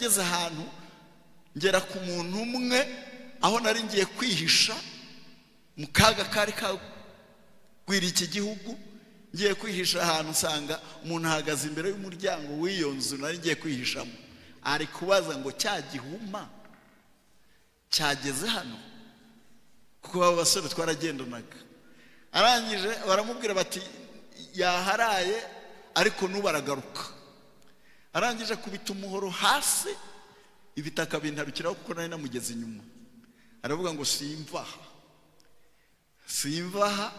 Nageze ahantu ngera ku muntu umwe aho nari ngiye kwihisha mu kaga kari kagwira iki gihugu, ngiye kwihisha ahantu nsanga umuntu ahagaze imbere y'umuryango w'iyo nzu nari ngiye kwihishamo, ari kubaza ngo cya gihuma cyageze hano, kuko abo basore twaragendanaga. Arangije baramubwira bati yaharaye ariko n'ubu aragaruka. Arangije akubita umuhoro hasi, ibitaka bintarukiraho kuko nari namugeze inyuma. Aravuga ngo simvaha, simvaha,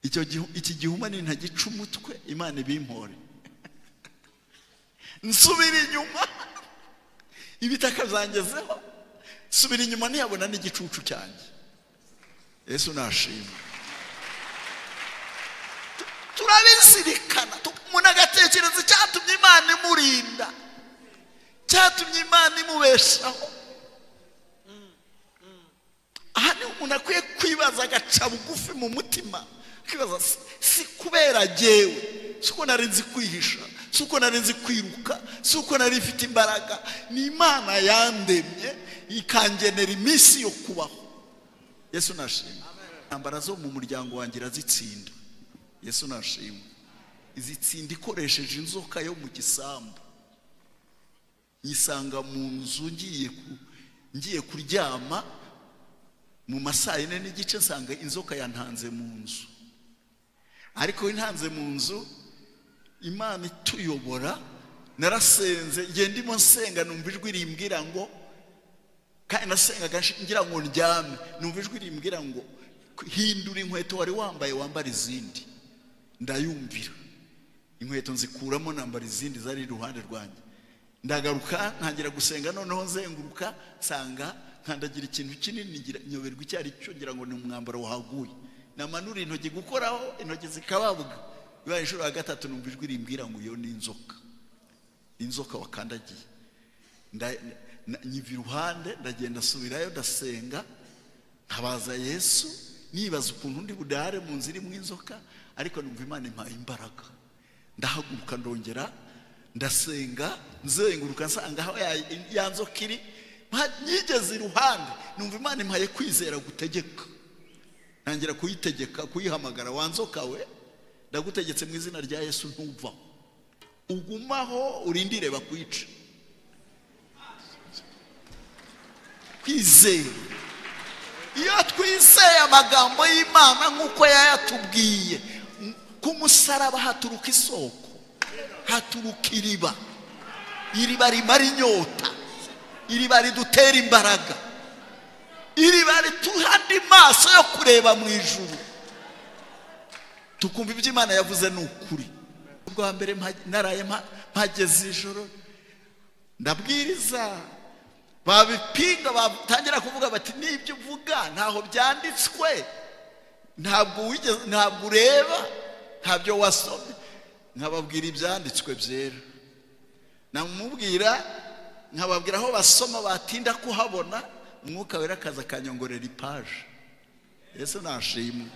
iki gihuma nintagica umutwe Imana ibimpore. Nsubira inyuma, ibitaka byangezeho, subira inyuma ntiyabona n'igicucu cyanjye. Yesu nashimwe. Turabizirikana, umuntu agatekereza icyatumye Imana imurinda, cyatumye Imana imubeshaho. Aha ni umuntu akwiye kwibaza agaca bugufi mu mutima, akibaza si kubera jyewe, si uko nari nzi kwihisha, si uko nari nzi kwiruka, si uko nari mfite imbaraga, ni Imana yandemye ikangenera iminsi yo kubaho. Yesu nashimwe. Intambara zo mu muryango wanjye irazitsinda. Yesu nashimwe. Izitsinda ikoresheje inzoka yo mu gisambu. Nyisanga mu nzu ngiye kuryama mu masaa 4:15, nsanga inzoka yantanze mu nzu. Ariko intanze mu nzu, Imana ituyobora, narasenze, ngiye ndimo nsenga numva ijwi rimbwira ngo, kandi nasengaga ngira ngo ndyame, numva ijwi rimbwira ngo hindura inkweto wari wambaye wambara izindi. Ndayumvira, inkweto nzikuramo nambara izindi zari iruhande rwanjye. Ndagaruka ntangira gusenga, noneho nzenguruka nsanga nkandagira ikintu kinini, nyoberwa icyo ari cyo, ngira ngo ni umwambaro wahaguye. Namanura intoki gukoraho, intoki zikababwa. Bibaye inshuro ya 3 numva ijwi rimbwira ngo iyo ni inzoka, inzoka wakandagiye. Nyiva iruhande, ndagenda nsubirayo ndasenga, nkabaza Yesu, nibaza ukuntu ndi budare mu nzu irimo inzoka, ariko numva Imana impaye imbaraga. Ndahaguruka ndongera ndasenga, nzenguruka nsanga aho ya nzoka iri, nyigeze iruhande numva Imana impaye kwizera gutegeka. Ntangira kuyitegeka, kuyihamagara, wa nzoka we, ndagutegetse mu izina rya Yesu ntuvaho, ugumaho urindire bakwica. Kwizera, iyo twizeye amagambo y'Imana nk'uko yayatubwiye, ku musaraba haturuka isoko, haturuka iriba, iriba rimara inyota, iriba ridutera imbaraga, iriba rituha andi maso yo kureba mu ijuru, tukumva ibyo Imana yavuze ni ukuri. Ubwa mbere naraye mpageze ijoro ndabwiriza, babipinga, batangira kuvuga bati n'ibyo uvuga ntaho byanditswe, ntabwo wigeze, ntabwo ureba, ntabyo wasomye. Nkababwira ibyanditswe byera, namubwira, nkababwira aho basoma batinda kuhabona, Umwuka Wera akaza akanyongorera ipaje. Yesu nashimwe.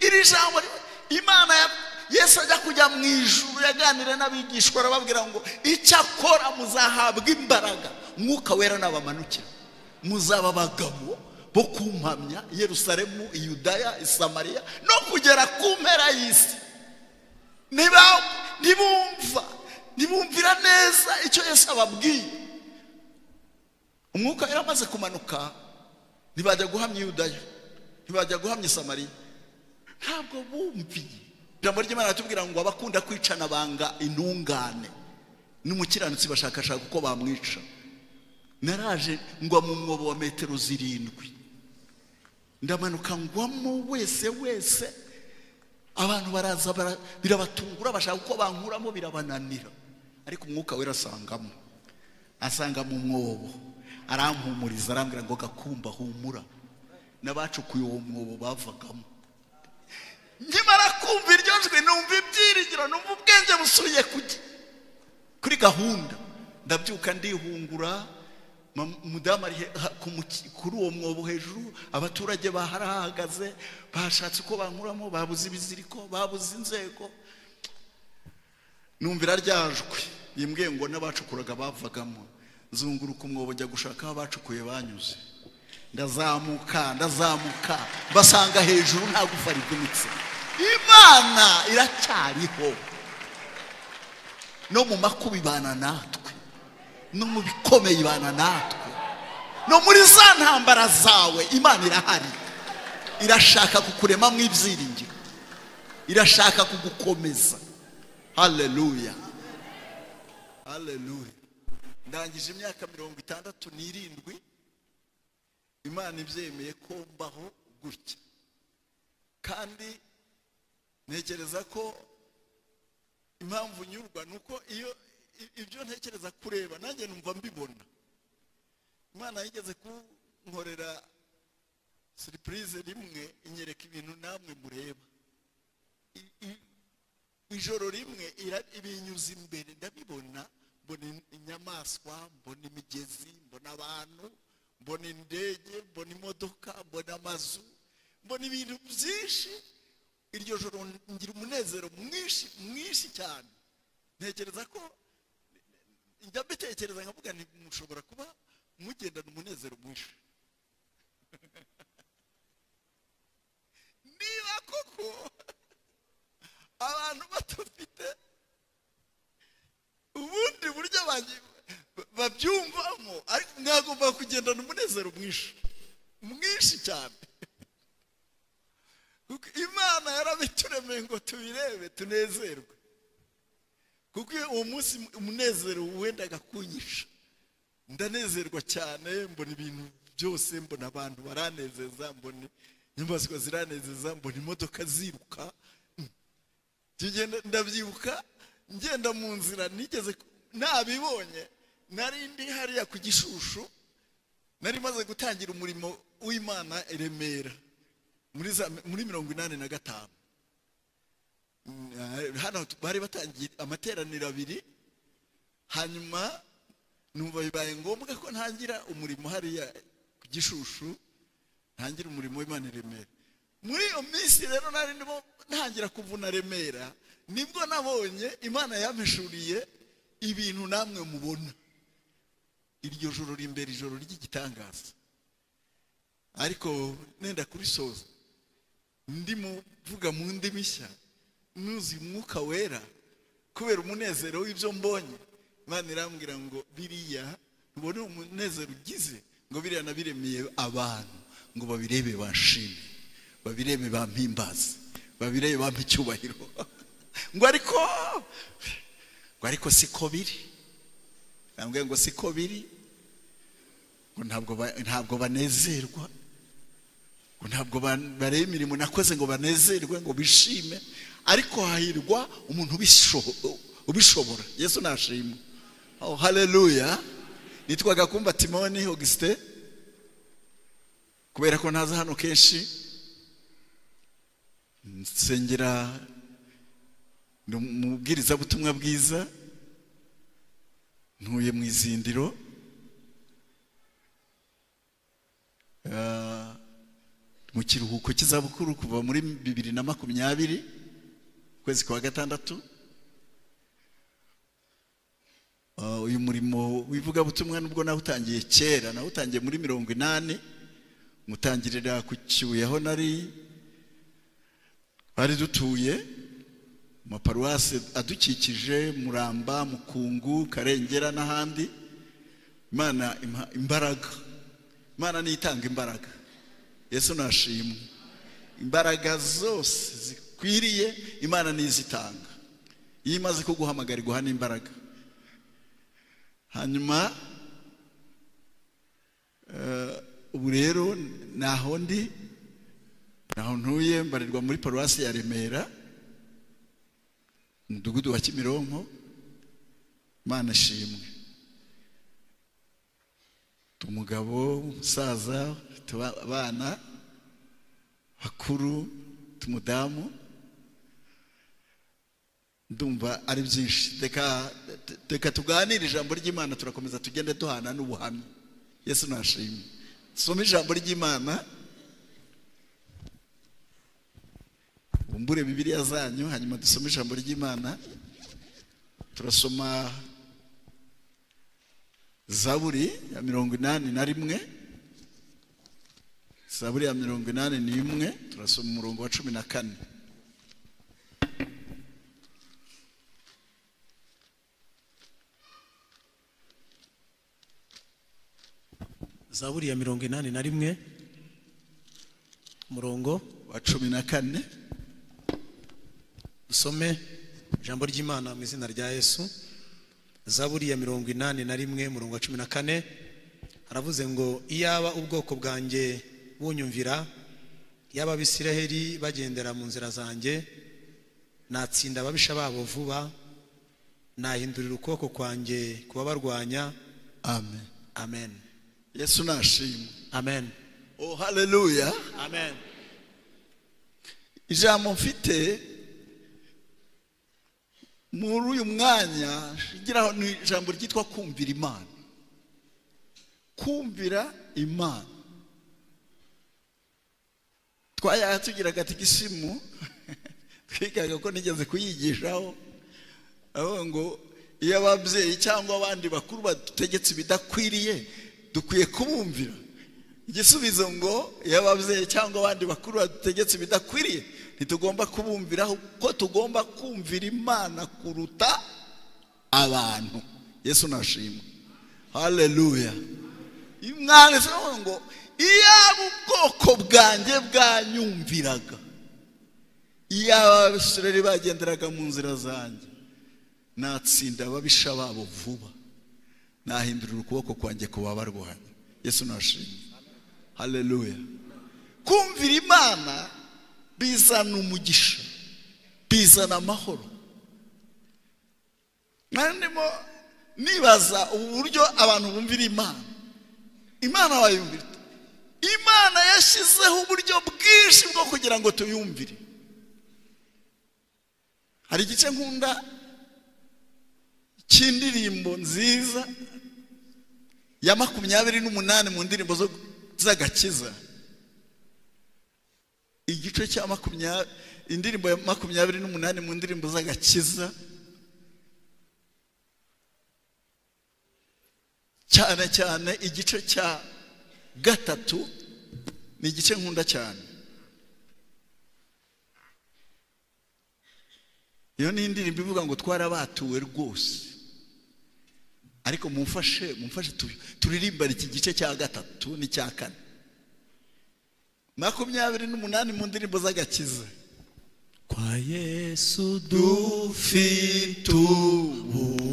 Iri jambo Imana ya Yesu ajya kujya mu ijuru yaganira n'abigishwa arababwira ngo icyakora muzahabwa imbaraga, Umwuka Wera nabamanukira, muzaba abagabo bo kumpamya Yerusalemu, Yudaya, Samariya no kugera ku mpera y'isi. Nibumva, nibumvira neza icyo Yesu ababwiye. Umwuka Wera amaze kumanuka, ntibajya guhamya Yudaya, ntibajya guhamya Samariya, ntabwo bumviye. Ijambo ry'Imana ratubwira ngo abakunda kwicana banga intungane, n'umukiranutsi bashakashaka uko bamwica. Naraje ngwa mu mwobo wa metero 7, ndamanuka ngwamo wese wese, abantu baraza birabatungura, bashaka uko bankuramo birabananira. Ariko Umwuka Wera asangamo, asanga mu mwobo, arampumuriza, arambwira ngo gakumba humura, n'abacukuye uwo mwobo bavagamo. Nkimara kumva iryo jwi numva ibyiringiro, numva ubwenge busubiye kuri gahunda. Ndabyuka ndihungura, Umudamu ari kuri uwo mwobo hejuru, abaturage baharahagaze, bashatse uko bankuramo, babuze ibiziriko, babuze inzego. Numvira ryajwe yimbwiye ngo n'abacukuraga bavagamo. Nzunguruka umwobo njya gushaka aho abacukuye banyuze, ndazamuka ndazamuka, basanga hejuru nta gufa rivunitse. Imana iracyariho, no mu makuba ibana natwe, no mu bikomeye ibana natwe, no muri za ntambara zawe Imana irahari. Irashaka kukuremamo ibyiringiro, irashaka kugukomeza. Haleluya, haleluya. Ndangije imyaka 67 Imana ibyemeye ko mbaho gutya, kandi ntekereza ko impamvu nyurwa nuko iyo ibyo ntekereza kureba nanjye numva mbibona. Imana yigeze kunkorera surprise rimwe, inyereka ibintu namwe mureba. Ijoro rimwe ibinyuza imbere ndabibona, mbona inyamaswa, mbona imigezi, mbona abantu, mbona indege, mbona imodoka, mbona amazu, mbona ibintu byinshi. Iryo joro ngira umunezero mwinshi mwinshi cyane. Ntekereza ko njya mbitekereza nkavuga nti mushobora kuba mugendana umunezero mwinshi. Niba koko abantu batafite ubundi buryo babyumvamo, ariko mwagomba kugendana umunezero mwinshi mwinshi cyane, kuko Imana yarabituremeye ngo tubirebe tunezerwe. Kuko uwo munsi umunezero wendaga kunyisha, ndanezerwa cyane, mbona ibintu byose, mbona abantu baranezeza, mbona inyamaswa ziranezeza, mbona imodoka ziruka. Ndabyibuka ngenda mu nzira, nigeze nabibonye, nari ndi hariya ku Gishushu, nari maze gutangira umurimo w'Imana i Remera muri 85. Hano bari batangiye amateraniro abiri, hanyuma numva bibaye ngombwa ko ntangira umurimo hariya ku Gishushu, ntangira umurimo w'Imana i Remera. Muri iyo minsi rero nari ndimo ntangira kuvuna Remera, nibwo nabonye Imana yampishuriye ibintu namwe mubona. Iryo joro rimbere ijoro ry'igitangaza, ariko nenda kurisoza ndimo vuga mu ndimi nshya, nuzi Umwuka Wera kubera umunezero w'ibyo mbonye. Imana irambwira ngo biriya ntubone umunezero ugize, ngo biriya nabiremiye abantu ngo babirebe bashime, babirebe bampimbaze, babirebe bampe icyubahiro. Ngo ariko siko biri. Nambwiye ngo siko biri, ngo ntabwo banezerwa, ngo ntabwo bareba imirimo nakoze ngo banezerwe, ngo bishime, ariko hahirwa umuntu ubishobora. Yesu nashimwe. Oh, haleluya. Nitwa Gakumba Timoni Augustin. Kubera ko ntaza hano kenshi, nsengera mubwirizabutumwa bwiza, ntuye mu Izindiro. Mu kiruhuko cy'izabukuru kuva muri 2020 kwezi kwa 6. Uyu murimo w'ivugabutumwa nubwo nawutangiye kera, nawutangiye muri 80, mutangirira ku Kibuye aho nari bari dutuye, mu paruwasi adukikije, Muramba, Mukungu, Karengera n'ahandi. Imana imbaraga, Imana nitanga imbaraga. Yesu nashimwe. Imbaraga zose zikwiriye Imana nizitanga. Iyo imaze kuguhamagara iguha n'imbaraga. Hanyuma ubu rero naho ndi, naho ntuye, mbarirwa muri paruwasi ya Remera, umudugudu wa Kimironko. Imana ishimwe. Umugabo umusaza, abana bakuru, tumudamu, ndumva ari byinshi. Reka tuganire ijambo ry'Imana, turakomeza tugende duhana n'ubuhamya. Yesu nashimwe. Soma ijambo ry'Imana, bumbure Bibiliya zanyu, hanyuma dusome ijambo ry'Imana. Turasoma Zaburi ya 81, Zaburi ya 81, turasoma umurongo wa 14. Zaburi ya 81 umurongo wa 14. Dusome ijambo ry'Imana mu izina rya Yesu. Zaburi ya 81 umurongo wa 14 haravuze ngo: iyaba ubwoko bwanjye bunyumvira, yaba Abisiraheli bagendera mu nzira zanjye, natsinda ababisha babo vuba, nahindurira ukuboko kwanjye kubabarwanya. Amen. Amen. Yesu nashimwe. Amen. Oh, haleluya. Amen. Ijambo mfite muri uyu mwanya shigiraho ni ijambo ryitwa kumvira Imana. Kumvira Imana. Twaya tugira katikisimu twigaga ko nigeze kuyigishaho, aho ngo iyo ababyeyi cyangwa abandi bakuru badutegetse ibidakwiriye dukwiye kubumvira. Igisubizo ngo iyo ababyeyi cyangwa abandi bakuru badutegetse ibidakwiriye ntitugomba kubumvira, ko tugomba kumvira Imana kuruta abantu. Yesu nashimwe. Haleluya. Imana ngo iyaba ubwoko bwanjye bwanyumviraga, iyaba Abisirayeli bagenderaga mu nzira zanjye, natsinda ababisha babo vuba, nahindurira ukuboko kwanjye kubabarwanya. Yesu nashimwe. Haleluya. Kumvira Imana bizana umugisha, bizana amahoro. Nandimo nibaza uburyo abantu bumvira Imana. Imana bayumvira. Imana yashyizeho uburyo bwinshi bwo kugira ngo tuyumvire. Hari igice nkunda cy'indirimbo nziza ya 28 mu ndirimbo z'agakiza. Igice cya 20, indirimbo ya 28 mu ndirimbo z'agakiza, cyane cyane igice cya 3 ni igice nkunda cyane. Iyo ni indirimbo ivuga ngo twarabatuwe rwose, ariko mumfashe turirimbare iki gice cya 3 n'icya 4. 28 mu ndirimbo z'agakiza. Kwa Yesu dufite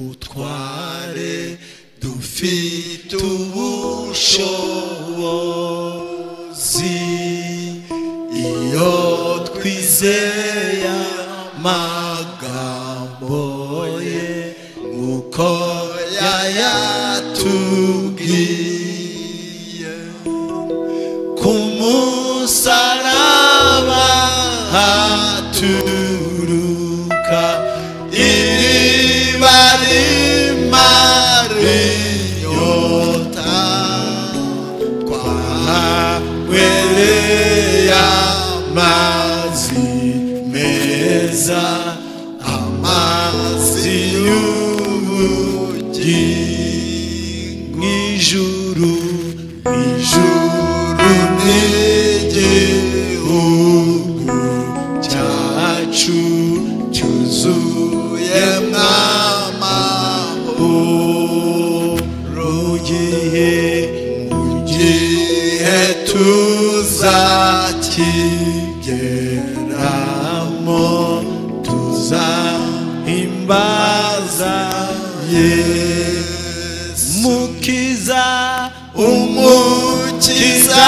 ubutware, dufite ubushobozi, iyo twizeye amagambo ye uko yayatubwiye, ku musaraba haturuka iriba rimara inyota, twanywereye amazi meza, amazi y'ubugingo. Ijuru, ijuru n'igihugu cyacu cyuzuye amahoro, mu gihe tuzakigeramo, tuzahimbaza Yesu. Mukiza, Umukiza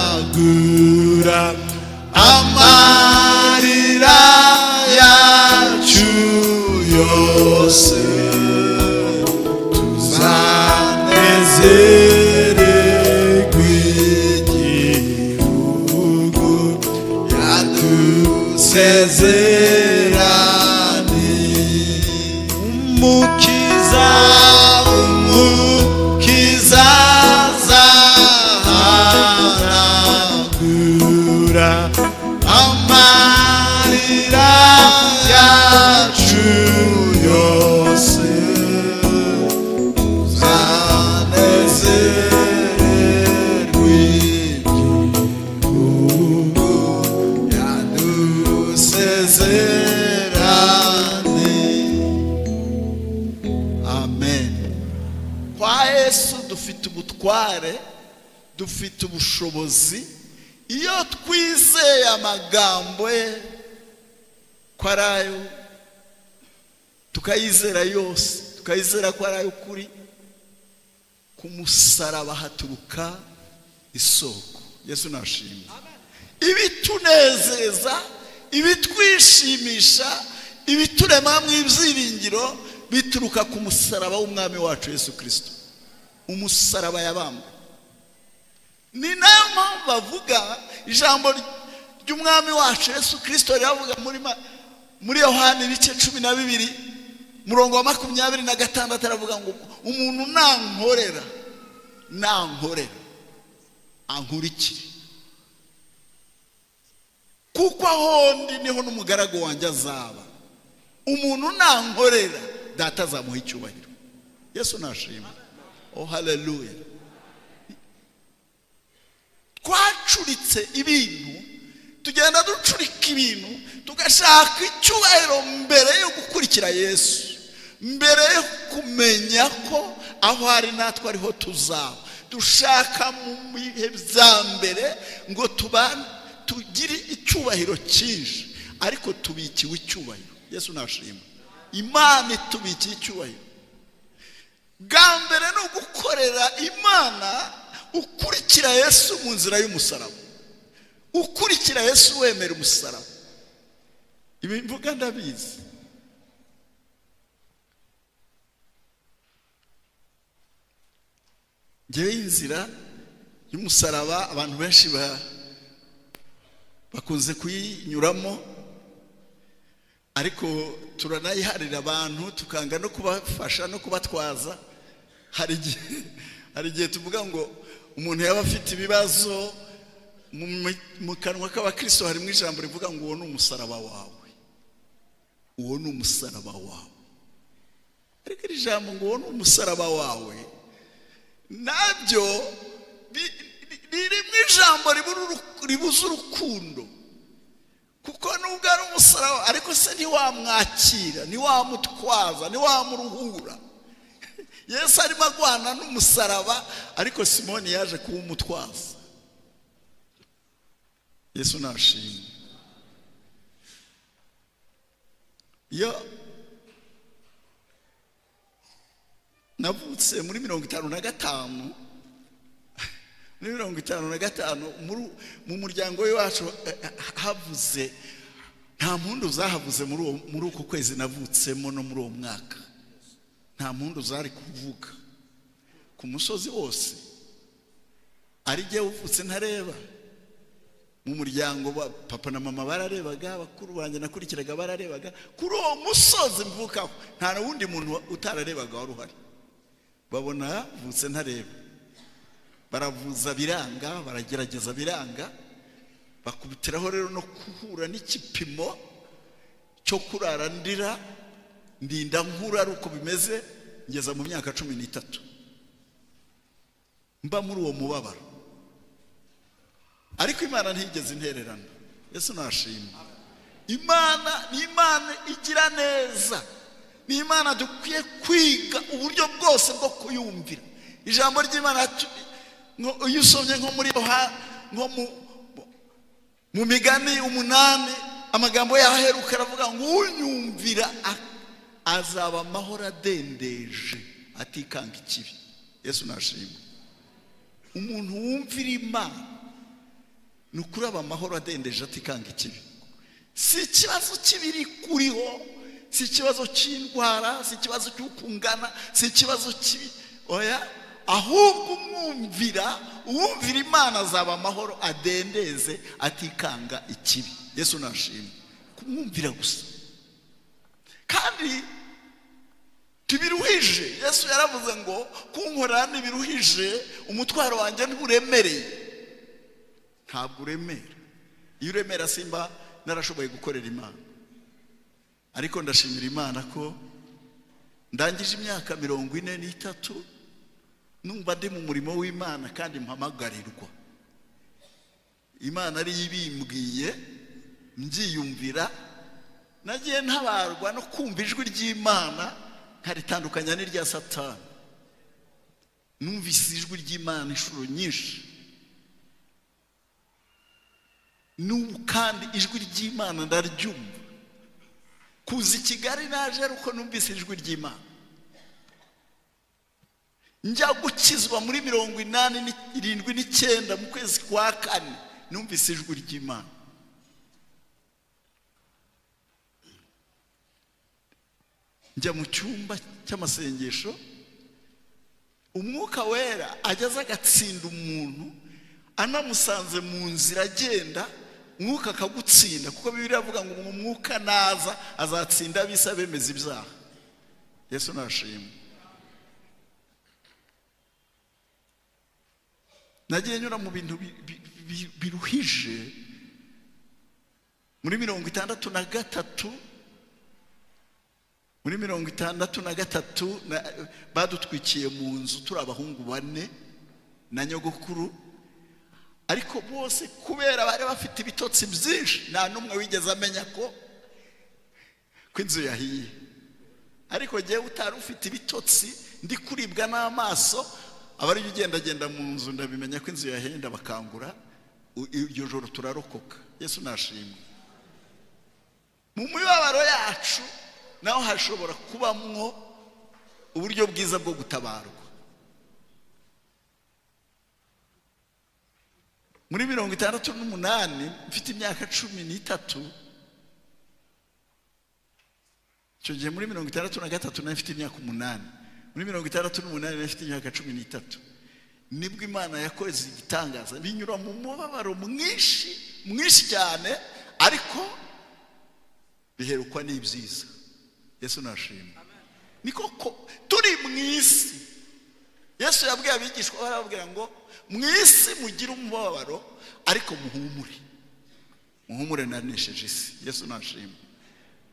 azahanagura amarira yacu yose, tuzanezererwe igihugu yadusezeraniye. Umukiza, Kwa Yesu dufite ubutware, dufite ubushobozi. Iyo twizeye amagambo ye ko ari ayo, tukayizera yose, tukayizera ko ari ay'ukuri, ku musaraba haturuka isoko. Yesu nashimwe. Ibitunezeza, ibitwishimisha, ibiturema mu ibyiringiro bituruka ku musaraba w'umwami wacu Yesu Kristo. Umusaraba yabambwe. Ni nayo mpamvu bavuga ijambo ry'umwami wacu Yesu Kristo riravuga muri Yohana ibice 12 murongo wa 26, aravuga ngo umuntu nankorera ankurikire, kuko aho ndi niho n'umugaragu wanjye azaba. Umuntu nankorera data azamuha icyubahiro. Yesu nashimwe. Oh haleluya. Twacuritse ibintu, tugenda ducurika ibintu, tugashaka icyubahiro mbere yo gukurikira Yesu, mbere yo kumenya ko aho ari natwe ariho tuzaba. Dushaka mu bihe bya mbere ngo tugire icyubahiro cyinshi, ariko tubikiwe icyubahiro. Yesu nashimwe. Imana itubikiye icyubahiro. Bwa mbere ni ugukorera Imana ukurikira Yesu mu nzira y'umusaraba, ukurikira Yesu wemera umusaraba. Ibi mvuga ndabizi. Ngewe inzira y'umusaraba abantu benshi bakunze kuyinyuramo, ariko turanayiharira abantu tukanga no kubafasha no kubatwaza. Hari igihe tuvuga ngo umuntu yaba afite ibibazo, mu kanwa k'abakristo harimo ijambo rivuga ngo uwo ni umusaraba wawe, uwo ni umusaraba wawe. Ariko iri jambo ngo uwo ni umusaraba wawe nabyo ririmo ijambo ribuza urukundo, kuko nubwo ari umusaraba ariko se ntiwamwakira, ntiwamutwaza, ntiwamuruhura. Yesu arimo agwana n'umusaraba, ariko Simoni yaje kuwumutwaza. Yesu nashimwe. Iyo navutse muri 55, muri 55 mu muryango wacu havuze, nta mpundu zahavuze muri uko kwezi navutsemo no muri uwo mwaka. Nta mpundu zari kuvuga ku musozi wose. Ari jye uvutse ntareba. Mu muryango papa na mama bararebaga, bakuru banjye nakurikiraga bararebaga. Kuri uwo musozi mvukaho nta wundi muntu utararebaga wari uhari. Babona mvutse ntareba, baravuza biranga, baragerageza biranga, bakubitiraho rero no kuhura n'ikipimo cyo kurara ndira, ndinda nkura ari uko bimeze, ngeza mu myaka 13 mba muri uwo mubabaro. Ariko Imana ntigeze intererana. Yesu nashimwe. Imana ni Imana igira neza, ni Imana dukwiye kwiga uburyo bwose bwo kuyumvira. Ijambo ry'Imana iyo usomye nko muri nko mu migani 8, amagambo yaheruka aravuga ngo unyumvira azaba amahoro adendeje atikanga ikibi. Yesu nashimwe. Umuntu wumvira Imana ni ukuri aba amahoro adendeje atikanga ikibi. Si ikibazo kibiri kuriho, si ikibazo cy'indwara, si ikibazo cy'ukungana, si ikibazo kibi, oya, ahubwo umwumvira, uwumvira Imana azaba amahoro adendeze atikanga ikibi. Yesu nashimwe. Kumwumvira gusa. Kandi tibiruhije. Yesu yaravuze ngo kunkorera ntibiruhije, umutwaro wanjye nturemereye. Ntabwo uremera. Iyo uremera simba narashoboye gukorera Imana. Ariko ndashimira Imana ko ndangije imyaka 43 numva ndi mu murimo w'Imana kandi mpamagarirwa. Imana ari ibimbwiye, mbyiyumvira, nagiye ntabarwa no kumva ijwi ry'Imana nkaritandukanya n'irya Satani. Numvise ijwi ry'Imana inshuro nyinshi, n'ubu kandi ijwi ry'Imana ndaryumva. Kuza i Kigali naje ari uko numvise ijwi ry'Imana. Njya gukizwa muri 87 mu kwezi kwa 4 numvise ijwi ry'Imana. Njya mu cyumba cy'amasengesho, Umwuka Wera ageze agatsinda umuntu anamusanze mu nzira agenda, Umwuka akagutsinda, kuko Bibiliya iravuga ngo Umwuka naza azatsinda ab'isi abemeza ibyaha. Yesu nashimwe. Nagiye nyura mu bintu biruhije. Muri 63, muri 63 badutwikiye mu nzu turi abahungu 4 na nyogokuru, ariko bose kubera bari bafite ibitotsi byinshi nta n'umwe wigeze amenya ko inzu yahiye. Ariko jyewe utari ufite ibitotsi ndi kuribwa n'amaso, abari ugendagenda mu nzu ndabimenya ko inzu yahenda, bakangura. Iryo joro turarokoka. Yesu nashimwe. Mu mibabaro yacu naho hashobora kubamwo uburyo bwiza bwo gutabarwa. Muri 68 mfite imyaka 13, icyo gihe muri 63 nari mfite imyaka 8, muri 68 nari mfite imyaka 13, nibwo Imana yakoze igitangaza. Binyura mu mubabaro mwinshi mwinshi cyane, ariko biherukwa n'ibyiza. Yesu nashimwe. Niko turi mu isi. Yesu yabwiye abigishwa barababwira ngo mu isi mugire umubabaro, ariko muhumure, muhumure nanesheje isi. Yesu nashimwe.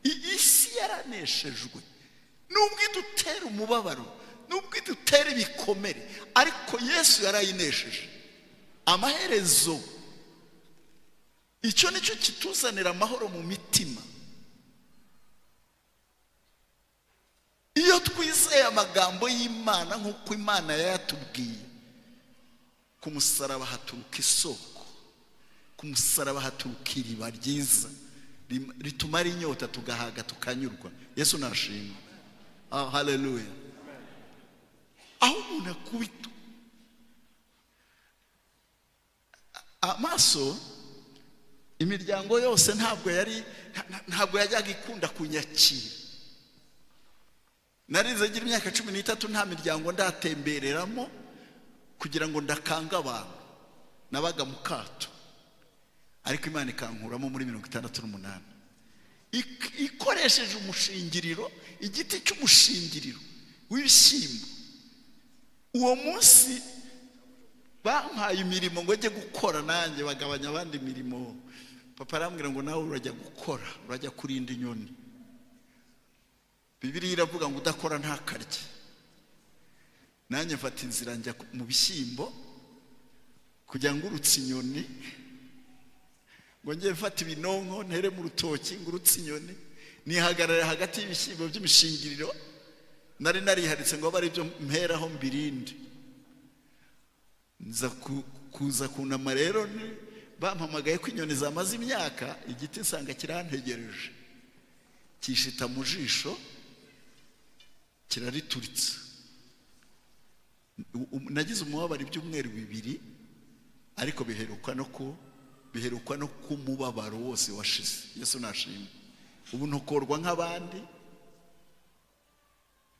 Isi yaraneshejwe, nubwo idutera umubabaro, nubwo idutera ibikomere, ariko Yesu yarayinesheje. Amaherezo icyo nicyo kituzanira amahoro mu mitima. Iyo twizeye amagambo y'Imana nk'uko Imana yayatubwiye, ku musaraba haturuka isoko, ku musaraba haturuka iriba ryiza ritumara inyota, tugahaga tukanyurwa. Yesu nashimwe. Ah, haleluya. Aho umuntu akubita amaso, imiryango yose ntabwo yajyaga ikunda kunyakira. Narize ngira imyaka 13 nta miryango ndatembereramo kugira ngo ndakanga abantu, nabaga mu kato. Ariko Imana ikankuramo muri 68 ikoresheje umushingiriro, igiti cy'umushingiriro w'ibishyimbo. Uwo munsi bampaye imirimo ngo njye gukora, nanjye bagabanya abandi imirimo. Papa arambwira ngo nawe urajya gukora, urajya kurinda inyoni. Bibiliya iravuga ngo udakora ntakarye. Nanjye mfata inzira njya mu bishyimbo kugira ngo urutse inyoni, ngo njye mfata ibinonko ntere mu rutoki ngurutse inyoni, nihagarare hagati y'ibishyimbo by'imishingiriro nari nariharitse ngo abe ari byo mperaho mbirinde. Nza kuza kunama rero, bampamagaye ko inyoni zamaze imyaka, igiti nsanga kirantegereje, kishita mu jisho kirarituritse. Nagize umubabaro ibyumweru 2, ariko biherukwa no kumubabaro wose washize. Yesu nashimwe. Ubu ntokorwa nk'abandi,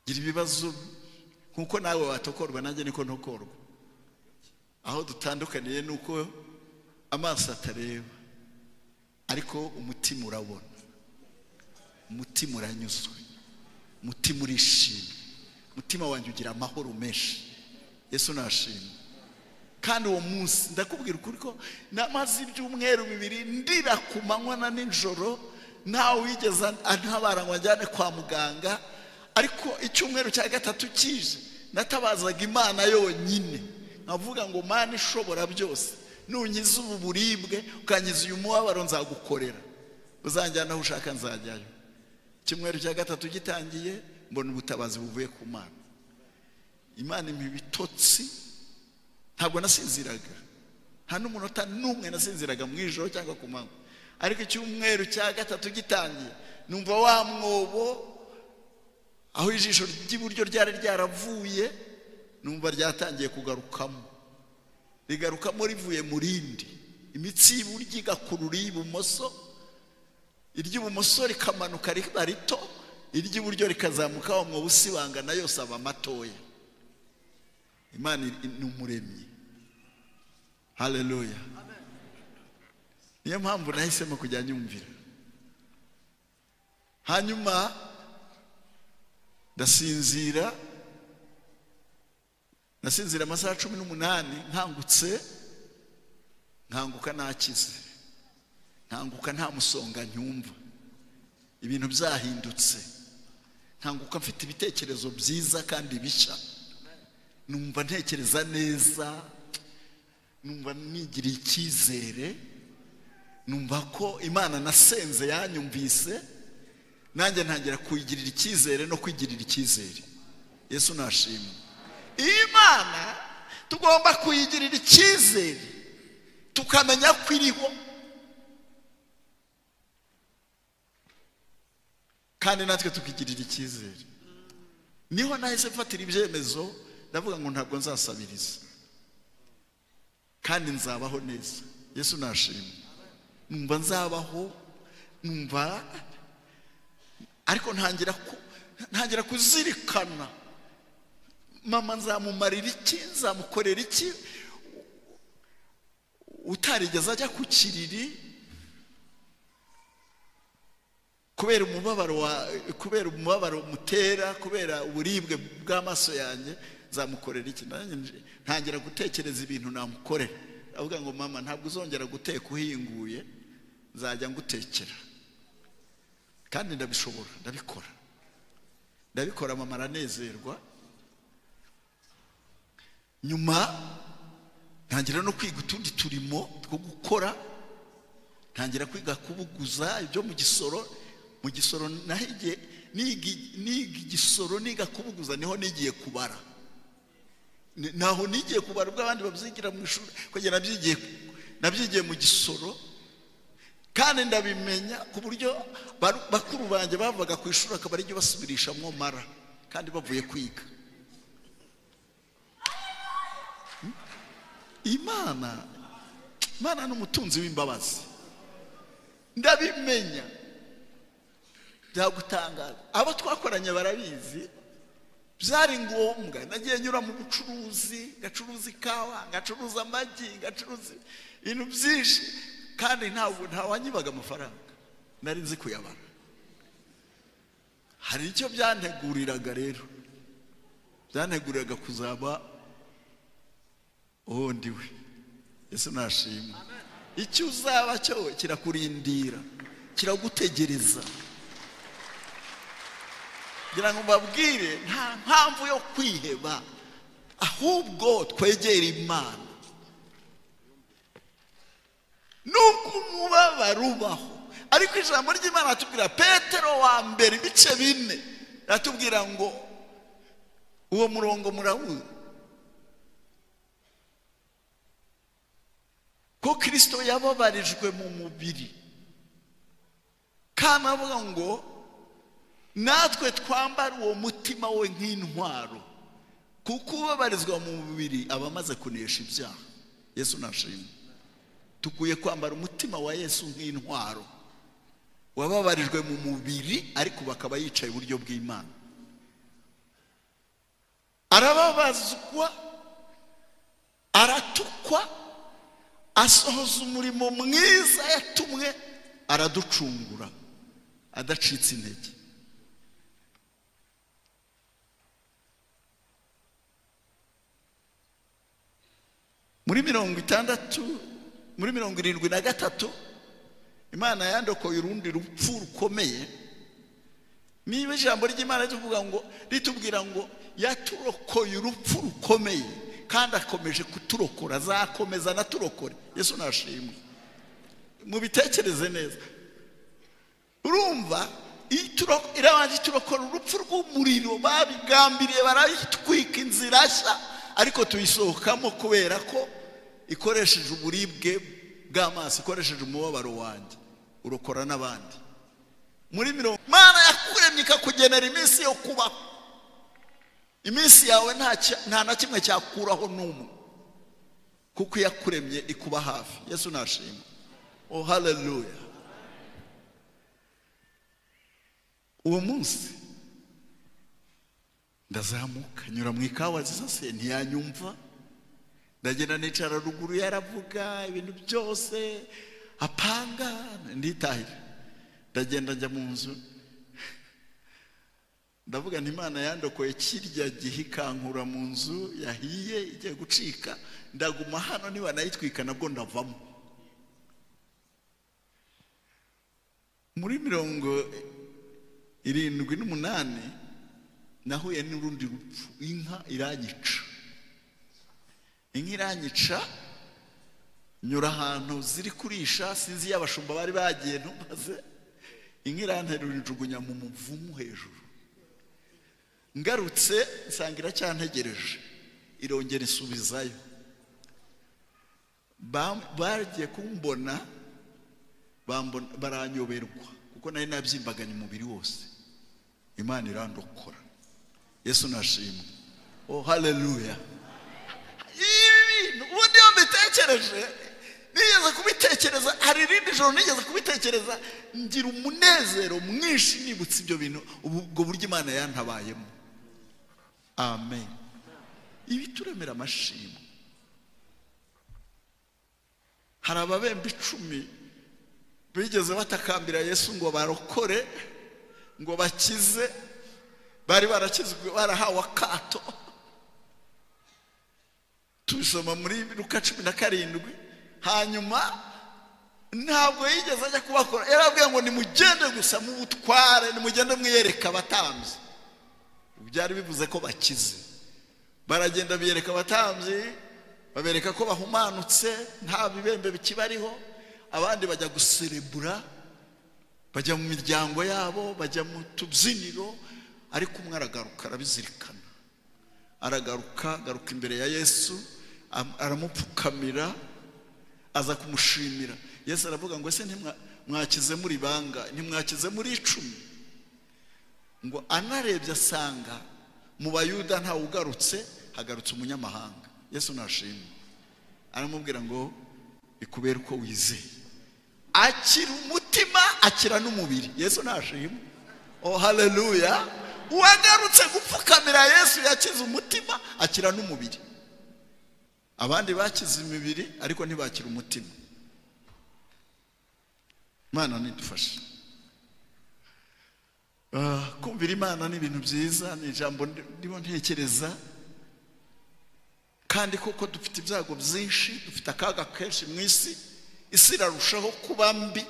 gira ibibazo nkuko nawe watokorwa, nanjye niko ntokorwa. Aho dutandukaniye nuko amaso atareba, ariko umutima urabona, umutima uranyuzwe, umutima urishimye, umutima wanjye ugira amahoro menshi. Yesu nashimwe. Kandi uwo munsi ndakubwira ukuri ko namaze ibyumweru 2 ndira ku manywa na nijoro, ntawe wigeze antabara ngo anjyane kwa muganga. Ariko icyumweru cya 3 kije, natabazaga Imana yonyine, nkavuga ngo Mana ishobora byose, nunkiza ubu buribwe ukankiza uyu mubabaro nzagukorera, uzanjyana aho ushaka nzajyayo. Icyumweru cya 3 gitangiye, mbona ubutabazi buvuye ku Mana. Imana impa ibitotsi, ntabwo nasinziraga, nta n'umunota n'umwe nasinziraga mu ijoro cyangwa ku manywa. Ariko icyumweru cya gatatu gitangiye, numva wa mwobo aho ijisho ry'iburyo ryari ryaravuye, numva ryatangiye kugarukamo, rigarukamo rivuye mu rindi. Imitsi y'iburyo igakurura iy'ibumoso, iry'ibumoso rikamanuka riba rito, iry'iburyo rikazamuka, wa mwobo usibangana yose aba matoya. Imana ni umuremyi. Haleluya. Niyo mpamvu nahisemo kujya nyumvira. Hanyuma ndasinzira, nasinzira amasaha 18, nkangutse, nkanguka nakize, nkanguka nta musonga nyumva, ibintu byahindutse, nkanguka mfite ibitekerezo byiza kandi bishya, numva ntekereza neza, numva nigiriye icyizere, numva ko Imana nasenze yanyumvise, nanjye ntangira kuyigirira icyizere no kwigirira icyizere. Yesu nashimwe. Imana tugomba kuyigirira icyizere, tukamenya ko iriho, kandi natwe tukigirira icyizere. Niho nahise mfatira ibyemezo, ndavuga ngo ntabwo nzasabiriza, kandi nzabaho neza. Yesu nashimwe. Numva nzabaho, numva, ariko ntangira kuzirikana, mama nzamumarira iki, nzamukorera iki, utarigeze ajya ku kiriri kubera umubabaro mutera, kubera uburibwe bw'amaso yanjye, nzamukorera iki. Ntangira gutekereza ibintu namukorera. Avuga ngo mama ntabwo uzongera guteka uhinguye, nzajya ngutekera. Kandi ndabishobora, ndabikora. Ndabikora, mama aranezerwa. Nyuma ntangira no kwiga utundi turimo two gukora, ntangira kwiga kubuguza ibyo mu gisoro. Mu gisoro nahigiye, niga igisoro, niga kubuguza, niho nigiye kubara. Naho nigiye kubara ubwo abandi babyigira mu ishuri, kugera nabyigiye mu gisoro, kandi ndabimenya ku buryo bakuru banjye bavaga ku ishuri akaba ari byo basubirishamo mara, kandi bavuye kwiga. Imana ni umutunzi w'imbabazi. Ndabimenya byagutangaza, abo twakoranye barabizi, byari ngombwa. Nagiye nyura mu bucuruzi, ngacuruza ikawa, ngacuruza amagi, ngacuruza ibintu byinshi, kandi ntabwo ntawanyibaga amafaranga, nari nzi kuyabara. Hari icyo byanteguriraga rero, byanteguriraga kuzaba uwo ndiwe. Yesu nashimwe. Icyo uzaba cyo kirakurindira, kiragutegereza. Ngira ngo mbabwire, nta mpamvu yo kwiheba, ahubwo twegere Imana. Nubwo umubabaro ubaho, ariko ijambo ry'Imana ratubwira, Petero wa mbere ibice 4, ratubwira ngo uwo murongo murawuzi, ko Kristo yababarijwe mu mubiri, kandi avuga ngo natwe twambara uwo mutima we nk'intwaro, kuko ubabarizwa mu mubiri aba amaze kunesha ibyaha. Yesu nashimwe. Tukwiye kwambara umutima wa Yesu nk'intwaro, wababarijwe mu mubiri ariko bakaba yicaye iburyo bw'Imana. Arababazwa, aratukwa, asohoza umurimo mwiza yatumwe, araducungura adacitse intege. Muri 60, muri 73, Imana yandokoye urundi rupfu rukomeye. Niba ijambo ry'Imana rivuga ngo, ritubwira ngo yaturokoye urupfu rukomeye, kandi akomeje kuturokora, azakomeza anaturokore. Yesu nashimwe. Mubitekereze neza. Urumva Irabanza iturokora urupfu rw'umuriro, babigambiriye barayitwika inzira nshya, ariko tuyisohokamo kubera ko ikoresheje uburibwe bw'amaso, ikoresheje umubabaro wanjye, urokora n'abandi. Muri mirongo Imana yakuremye ikakugenera iminsi yo kubaho. Iminsi yawe nta na kimwe cyakuraho n'umwe, kuko yakuremye ikuba hafi. Yesu nashimwe. Oh haleluya. Uwo munsi ndazamuka nyura mu ikawa zisase ntiyanyumva, ndagenda nicara ruguru, yaravuga ibintu byose apanga, nditahira. Ndagenda njya mu nzu, ndavuga nti Imana yandokoye kirya gihe ikankura mu nzu yahiye igiye gucika, ndaguma hano niba nayitwika nabwo ndavamo. Muri 78 nahuye n'urundi rupfu, inka iranyica. Inka iranyica, nyura ahantu ziri kurisha, sinzi y'abashumba bari bagiye ntumbaze, inka iranterura injugunya mu muvumu hejuru. Ngarutse nsanga iracyantegereje, irongera isubizayo. Bagiye kumbona baranyoberwa, kuko nari nabyimbaganye umubiri wose. Imana irandokora. Yesu nashimwe. Oh haleluya. Ibi bintu ubundi iyo mbitekereje, nigeze kubitekereza, hari irindi joro nigeze kubitekereza, ngira umunezero mwinshi nibutse ibyo bintu, ubwo buryo Imana yantabayemo. Amen. Ibi turemera amashimwe. Hari ababembe 10 bigeze batakambira Yesu ngo barokore, ngo bakize, bari barakizwe, barahawe akato. Tubisoma muri Luka 17. Hanyuma ntabwo yigeze ajya kubakora, yarabwiye ngo nimugende gusa mu butware, nimugende mwiyereka abatambyi. Byari bivuze ko bakize. Baragenda biyereka abatambyi, babereka ko bahumanutse, nta bibembe bikibariho. Abandi bajya guserebura, bajya mu miryango yabo, bajya mu tubyiniro, ariko umwe aragaruka, arabizirikana. Aragaruka, agaruka imbere ya Yesu, aramupfukamira, aza kumushimira. Yesu aravuga ngo ese ntimwakize muri banga, ntimwakize muri 10? Ngo anarebye asanga mu Bayuda nta ugarutse, hagarutse umunyamahanga. Yesu nashimwe. Aramubwira ngo ikubere uko wizeye. Akira umutima, akira n'umubiri. Yesu nashimwe. Oh haleluya. Uwagarutse gupfukamira Yesu yakize umutima, akira n'umubiri. Abandi bakize imibiri ariko ntibakira umutima. Imana nidufashe. Kumvira Imana ni ibintu byiza, ni ijambo ndimo ntekereza. Kandi koko dufite ibyago byinshi, dufite akaga kenshi mu isi, isi irarushaho kuba mbi,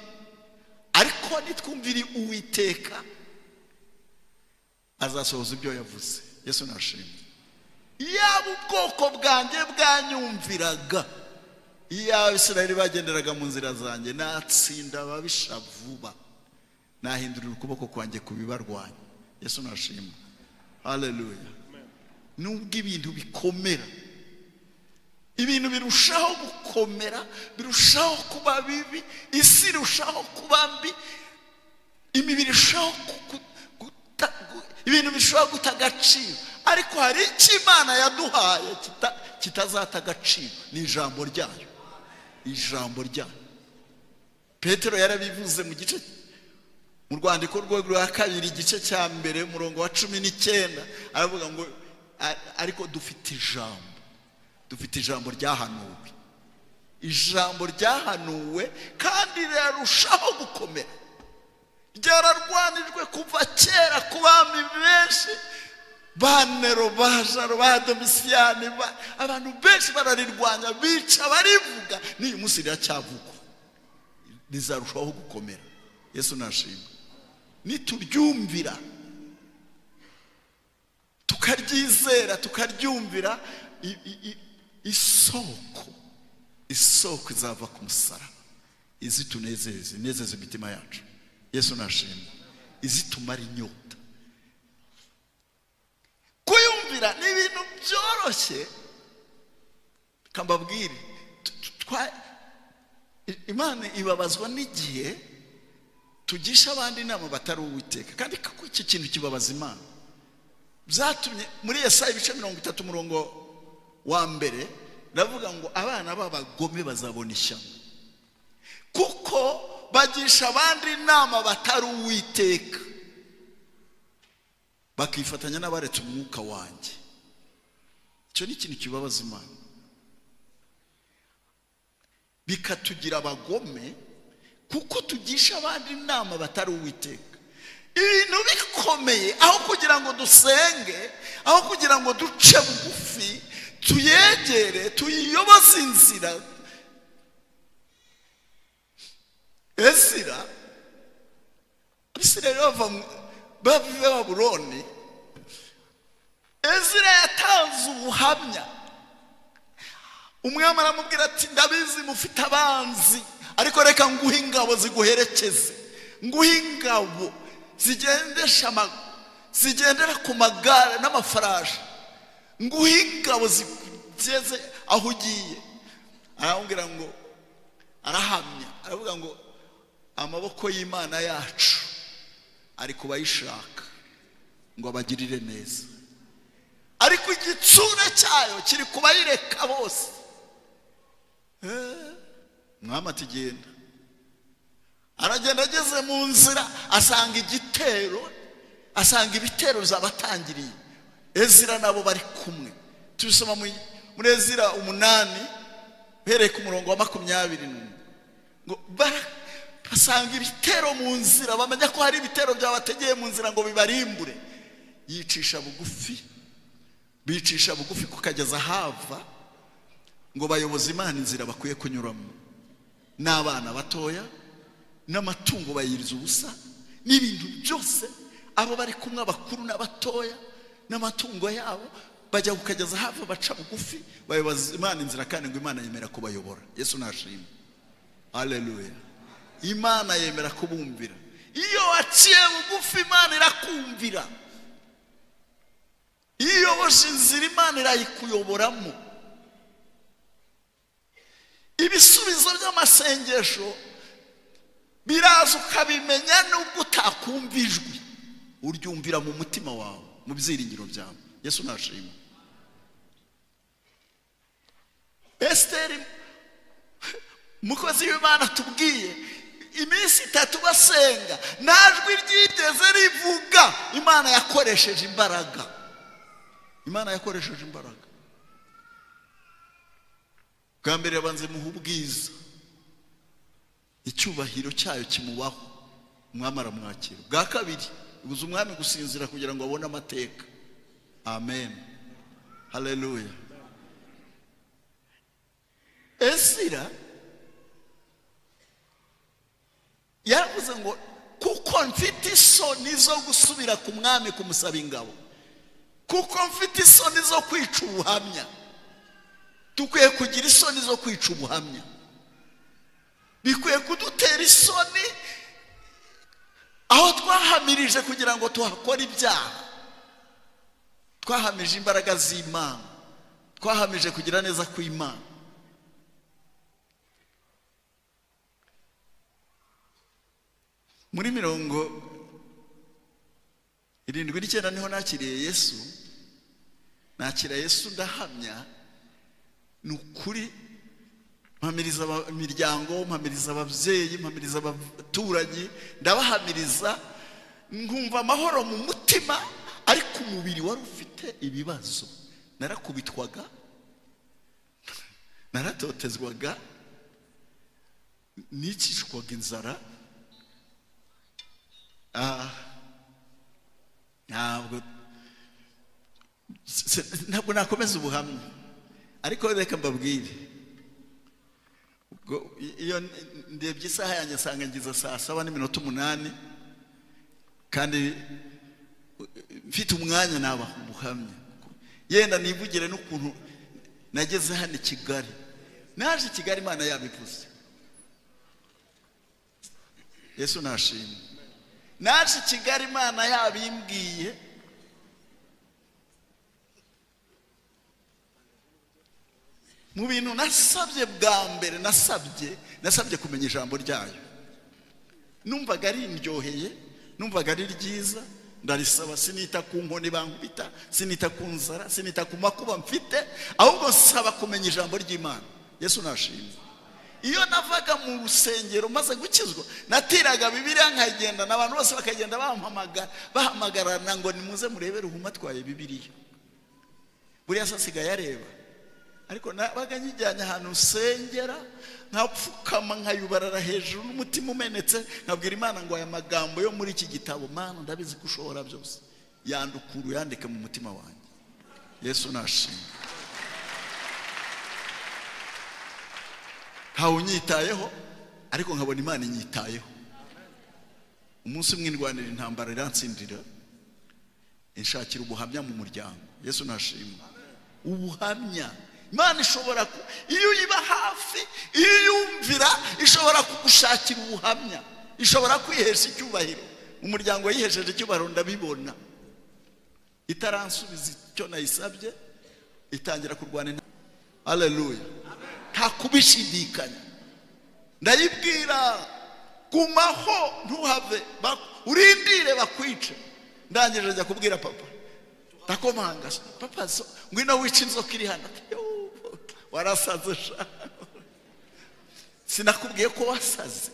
ariko nitwumvira Uwiteka azasohoza ibyo yavuze. Yesu nashimwe. Yaba ubwoko bwanjye bwanyumviraga, iyo Abisirayeli bagenderaga mu nzira zanjye, natsinda ababisha vuba, nahindurira ukuboko kwanjye kubibarwanya. Yesu nashimwe. Haleluya. Nubwo ibintu bikomera, ibintu birushaho gukomera, birushaho kuba bibi, isi irushaho kuba mbi, imibiri irushaho ibintu bishobora guta agaciro, ariko hari icyo Imana yaduhaye kitazata agaciro, ni ijambo ryayo. Ijambo ryayo. Petero yarabivuze mu gice, mu rwandiko rwe rwa 2 igice cya 1 umurongo wa 19, aravuga ngo ariko dufite ijambo, dufite ijambo ryahanuwe, ijambo ryahanuwe kandi rirarushaho gukomera, ryararwanijwe kuva kera ku bami benshi, ba Nero, ba Jaro, ba Domisiyani, abantu benshi bararirwanya, bica, barivuga, n'uyu munsi riracyavugwa, rizarushaho gukomera. Yesu nashimwe. Nituryumvira, tukaryizera, tukaryumvira, isoko izava ku musaraba, izitunezeze, inezeze imitima yacu. Yesu nashimwe. izitumara inyota. Kuyumvira ni ibintu byoroshye. Kambabwire, Imana ibabazwa n'igihe tugisha abandi inama batari Uwiteka, kandi kuko iki kintu kibabaza Imana. Byatumye muri Yesaya ibice 30 umurongo wa 1 ndavuga ngo abana b'abagome bazabona ishyano, kuko bagisha abandi inama batari Uwiteka, bakifatanya n'abaretse umwuka wanjye. Icyo ni ikintu kibabaza Imana, bikatugira abagome kuko tugisha abandi inama batari Uwiteka. Ibintu bikomeye, aho kugira ngo dusenge, aho kugira ngo duce bugufi, tuyegere, tuyiyoboze inzira. Ezira, Abisirayeli bava i Babuloni, Ezira yatanze ubuhamya. Umwami aramubwira ati ndabizi mufite abanzi, ariko reka nguhe ingabo ziguherekeze, nguhe ingabo zigendera ku magare n'amafarashi, nguhe ingabo zigeze aho ugiye. Aramubwira ngo, arahamya, aravuga ngo amaboko y'Imana yacu ari kubayishaka ngo abagirire neza, ariko igitsure cyayo kiri kubayireka bose. Mwami ati genda. Aragenda, ageze mu nzira asanga igitero, asanga ibitero zabatangiriye. Ezira nabo bari kumwe. Tubisoma muri Ezira 8 uhereye ku murongo wa 21, ngo basanga ibitero mu nzira, bamenya ko hari ibitero byabategeye mu nzira ngo bibarimbure. Yicisha bugufi, bicisha bugufi kukageza hava ngo bayoboze Imana inzira bakwiye kunyuramo. N'abana batoya n'amatungo bayiriza ubusa n'ibintu byose, abo bari kumwe abakuru n'abatoya n'amatungo yabo, bajya kukageza hava, baca bugufi, bayoboza Imana inzira, kandi ngo Imana yemera kubayobora. Yesu nashimwe, haleluya. Imana yemera kubumvira. Iyo waciye bugufi Imana irakumvira. Iyo uyoboje inzira Imana irayikuyoboramo. Ibisubizo by'amasengesho biraza ukabimenya nubwo utakumva ijwi, uryumvira mu mutima wawe, mu byiringiro byawe. Yesu nashimwe. Esteri mukozi w'Imana tubwiye iminsi 3 basenga, nta jwi ryigeze rivuga. Imana yakoresheje imbaraga, Imana yakoresheje imbaraga. Bwa mbere yabanze muha ubwiza, icyubahiro cyayo kimubaho, umwami aramwakira. Bwa kabiri ibuza umwami gusinzira kugira ngo abone amateka. Amen, haleluya. Ezira yaravuze ngo kuko mfite isoni zo gusubira ku mwami kumusaba ingabo, kuko mfite isoni zo kwica ubuhamya. Dukwiye kugira isoni zo kwica ubuhamya, bikwiye kudutera isoni aho twahamirije kugira ngo tuhakore ibyaha. Twahamije imbaraga z'Imana, twahamije kugira neza kw'Imana. Muri 79 niho nakiriye Yesu. Nakira Yesu ndahamya, ni ukuri mpamiriza imiryango, mpamiriza ababyeyi, mpamiriza abaturanyi, ndabahamiriza, nkumva amahoro mu mutima, ariko umubiri wari ufite ibibazo. Narakubitwaga, naratotezwaga, nicishwaga inzara. Ntabwo nakomeza ubuhamya, ariko reka mbabwire. Iyo ndebye isaha yanjye nsanga ngize 7:08, kandi mfite umwanya nabaha ubuhamya. Yenda nivugire n'ukuntu nageze hano i Kigali. Naje i Kigali Imana yabivuze. Yesu nashimwe. Naje Kigali Imana yabimbwiye, mu bintu nasabye bwa mbere, nasabye kumenya ijambo ryayo. Numvaga ari indyoheye, numvaga ari ryiza, ndarisaba. Sinita ku nkoni bankubita, sinita ku nzara, sinita ku makuba mfite, ahubwo nsaba kumenya ijambo ry'Imana. Yesu nashimwe. Iyo navaga mu rusengero maze gukizwa, natiraga Bibiliya nkagenda, n'abantu bose bakagenda bampamagara, bahamagarana ngo nimuze murebe Ruhuma atwaye Bibiliya. Buriya se asigaye areba, ariko nabaga nyijyanye ahantu nsengera, nkapfukama nkayubarara hejuru n'umutima umenetse, nkabwira Imana ngo aya magambo yo muri iki gitabo, Mana ndabizi ko ushobora byose, yandukuru yandike mu mutima wanjye. Yesu nashimwe. Ntawe unyitayeho, ariko nkabona Imana inyitayeho. Umunsi umwe ndwanira intambara irantsindira, inshakira ubuhamya mu muryango. Yesu nashimwe. Ubuhamya Imana ishobora, iyo uyiba hafi, iyo uyumvira, ishobora kugushakira ubuhamya, ishobora kwihesha icyubahiro. Umuryango yihesheje icyubahiro ndabibona. Itaransubiza icyo nayisabye, itangira kurwana. Haleluya. Nta kubishidikanya. Ndayibwira gumaho ntuhave, urindire bakwice. Ndangije njya kubwira papa, ndakomanga, papa ngwino wice inzoka iri hano. Warasaze sha, sinakubwiye ko wasaze.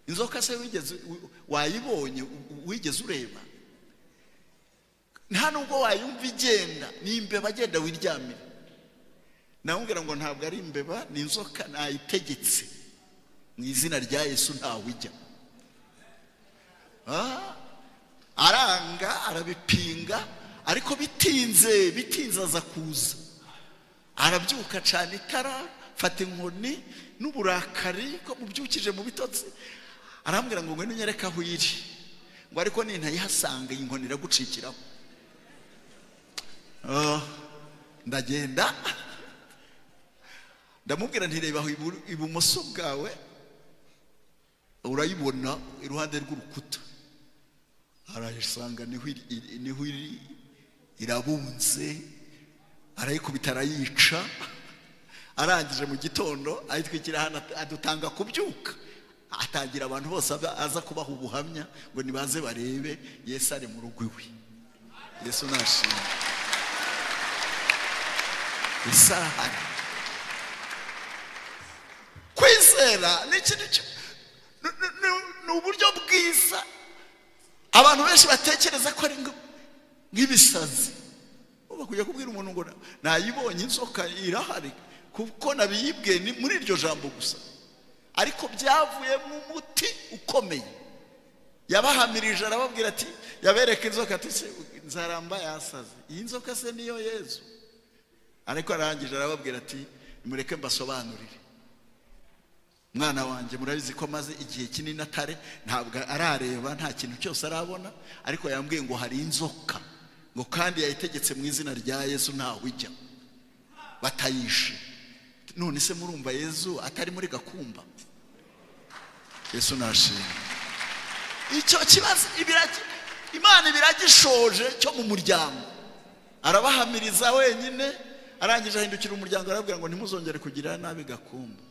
Inzoka se wigeze wayibonye, wigeze ureba? Nta nubwo wayumva igenda, ni imbeba agenda wiryamira. Namubwira ngo ntabwo ari imbeba, ni inzoka nayitegetse mu izina rya Yesu ntawe ujya. Aranga, arabipinga, ariko bitinze aza kuza. Arabyuka acana itara, fata inkoni n'uburakari ko mubyukije mu bitotsi, arambwira ngo ngwino unyereke aho iri, ngo ariko nintayihasanga iyi nkoni iragucikiraho. Ndagenda ndamubwira nti reba aho ibumoso bwawe urayibona iruhande rw'urukuta. Arayisanga niho iri, irabunze, arayikubita arayica. Arangije mu gitondo ayitwikira hano, adutanga kubyuka, atangira abantu bose aza kubaha ubuhamya ngo nibaze barebe Yesu ari mu rugo iwe. Yesu nashimwe. Yesu arahari. Kwizera ni ikintu, ni uburyo bwiza abantu benshi batekereza ko ari nk'ibisazi. Bakujya kubwira umuntu ngo nayibonye inzoka irahari, kuko nabiyibwiye ni muri iryo jambo gusa, ariko byavuye mu muti ukomeye. Yabahamirije arababwira ati, yabereka inzoka ati nzaramba yasaze, iyi nzoka se niyo Yezu? Ariko arangije arababwira ati nimureke mbasobanurire. Mwana wanjye murabizi ko maze igihe kinini atare, ntabwo arareba, nta kintu cyose arabona, ariko yambwiye ngo hari inzoka, ngo kandi yayitegetse mu izina rya Yesu ntawe ujya, batayishe. None se murumva Yesu atari muri Gakumba? Yesu nashimwe. Icyo kibazo Imana ibiragishoje cyo mu muryango. Arabahamiriza wenyine, arangije ahindukira umuryango arabwira ngo ntimuzongere kugira nabi Gakumba,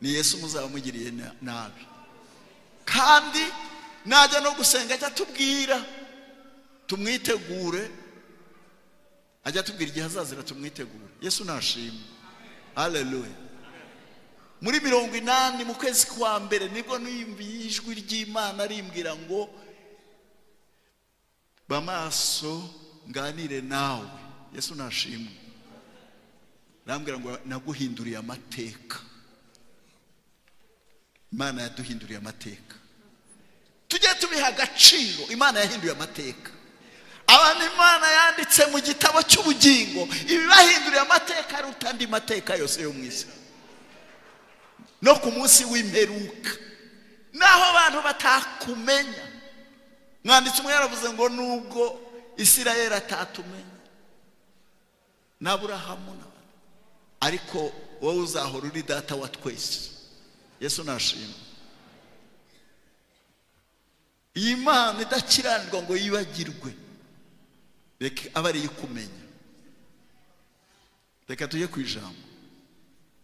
ni Yesu muzaba mugiriye nabi. Kandi najya no gusenga ajya atubwira tumwitegure, ajya atubwira igihe azazira tumwitegure. Yesu nashimwe. Haleluya. Muri 80 mu kwezi kwa mbere nibwo niyumviye ijwi ry'Imana rimbwira ngo bamaso nganire nawe. Yesu nashimwe. Rambwira ngo naguhinduriye amateka. Imana yaduhinduriye amateka. Tujye tubiha agaciro. Imana yahinduye amateka. Abantu Imana yanditse mu gitabo cy'ubugingo, ibibahinduriye amateka aruta andi mateka yose yo mu isi. No ku munsi w'imperuka, naho abantu batakumenya. Mwanditsi umwe yaravuze ngo nubwo Isirayeli atatumenya n'Aburahamu n'abandi, ariko wowe uzahora uri data wa twese. Yesu nashimwe. Iyi Mana idakiranirwa ngo yibagirwe, reka abe ariyo ikumenya. Reka tujye ku ijambo.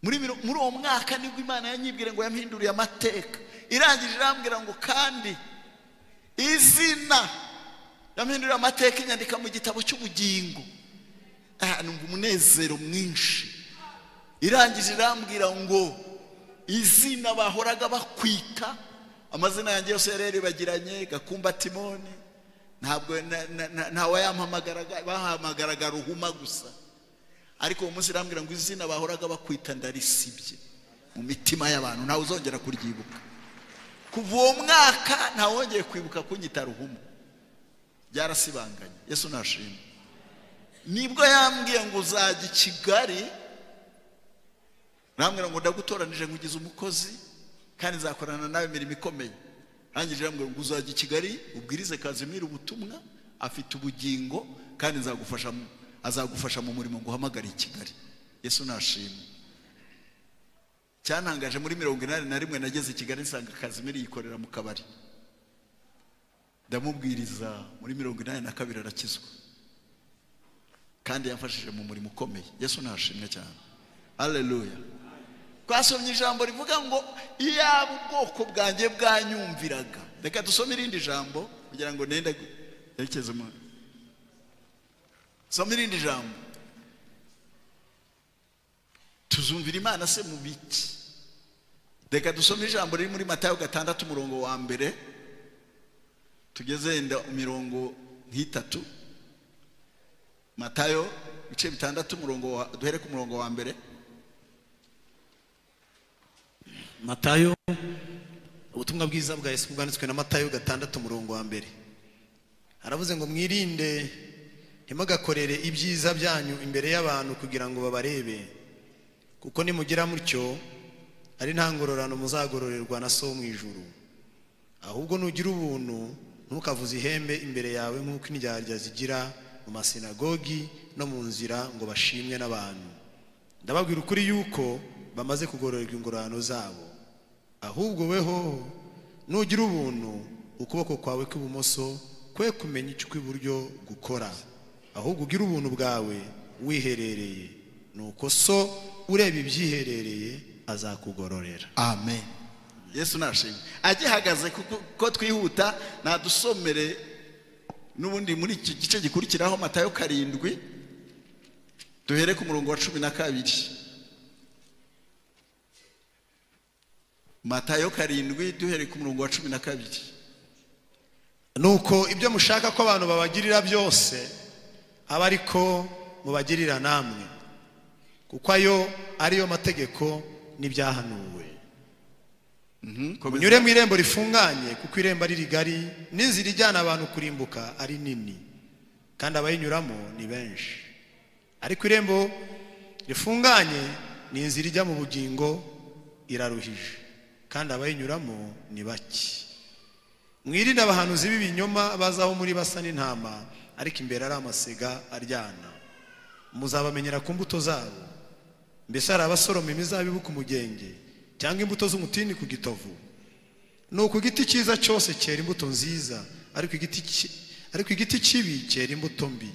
Muri uwo mwaka nibwo Imana yanyibwira ngo yampinduriye amateka. Irangije irambwira ngo kandi izina yampinduriye amateka inyandika mu gitabo cy'ubugingo. Numva umunezero mwinshi. Irangije irambwira ngo izina bahoraga bakwita, amazina yanjye yose yari yaribagiranye, Gakumba Timoni, ntabwo ntawayampamagaraga, bahamagaraga Ruhuma gusa. Ariko uwo munsi irambwira ngo izina bahoraga bakwita ndarisibye mu mitima y'abantu, ntawe uzongera kuryibuka. Kuva uwo mwaka ntawongeye kwibuka kunyita Ruhuma, byarasibanganye. Yesu nashimwe. Nibwo yambwiye ngo uzajya i Kigali, rambwira ngo ndagutoranije nkugize umukozi kandi nzakorana nawe imirimo ikomeye. Rangije rambwira ngo uzajya i Kigali ubwirize Kazimiri ubutumwa, afite ubugingo kandi nzagufasha, azagufasha mu murimo nguhamagara i Kigali. Yesu nashimwe. Cyantangaje muri 81 nageze i Kigali nsanga Kazimiri yikorera mu kabari. Ndamubwiriza muri 82 arakizwa, kandi yamfashije mu murimo ukomeye. Yesu nashimwe cyane. Haleluya. Twasomye ijambo rivuga ngo iyaba ubwoko bwanjye bwanyumviraga. Reka dusome irindi jambo kugira ngo nende yerekeze mu. Soma irindi jambo. Tuzumvira Imana se mu biki? Reka dusome ijambo riri muri Matayo 6 umurongo wa mbere, tugeze enda imirongo nk'itatu. Matayo ibice 6 umurongo wa, duhere ku murongo wa mbere. Matayo, ubutumwa bwiza bwa Yesu bwanditswe na Matayo 6 umurongo wa mbere. Haravuze ngo mwirinde ntimugakorere ibyiza byanyu imbere y'abantu kugira ngo babarebe, kuko nimugira mutyo ari nta ngororano muzagororerwa na So mu ijuru. Ahubwo nugira ubuntu ntukavuze ihembe imbere yawe nk'uko indyarya zigira mu masinagogi no mu nzira ngo bashimwe n'abantu. Ndababwira ukuri yuko bamaze kugororerwa ingororano zabo. Ahubwo weho nugira ubuntu ukuboko kwawe kw'ibumoso kwe kumenya icyo kw'iburyo gukora, ahubwo ugira ubuntu bwawe wiherereye, nuko So ureba ibyiherereye azakugororera. Amen. Yesu nashimwe. Agihagaze kuko twihuta, nadusomere n'ubundi muri iki gice gikurikiraho Matayo 7 duhere ku murongo wa 12. Matayo 7 duhere ku murongo wa 12. Nuko ibyo mushaka ko abantu babagirira byose aba ariko mubagirira namwe, kuko ayo ariyo mategeko n'ibyahanuwe. Munyure mu irembo rifunganye, kuko irembo ari rigari n'inzira ijyana abantu kurimbuka ari nini, kandi abayinyuramo ni benshi. Ariko irembo rifunganye ni inzira ijya mu bugingo iraruhije, kandi abayinyuramo ni bake. Mwirinde abahanuzi b'ibinyoma bazaho muri basa n'intama, ariko imbere ari amasega aryana. Muzabamenyera ku mbuto zabo. Mbese hari abasoroma imizabibu ku mugenge, cyangwa imbuto z'umutini ku gitovu? Nuko igiti cyiza cyose cyera imbuto nziza, ariko igiti kibi cyera imbuto mbi.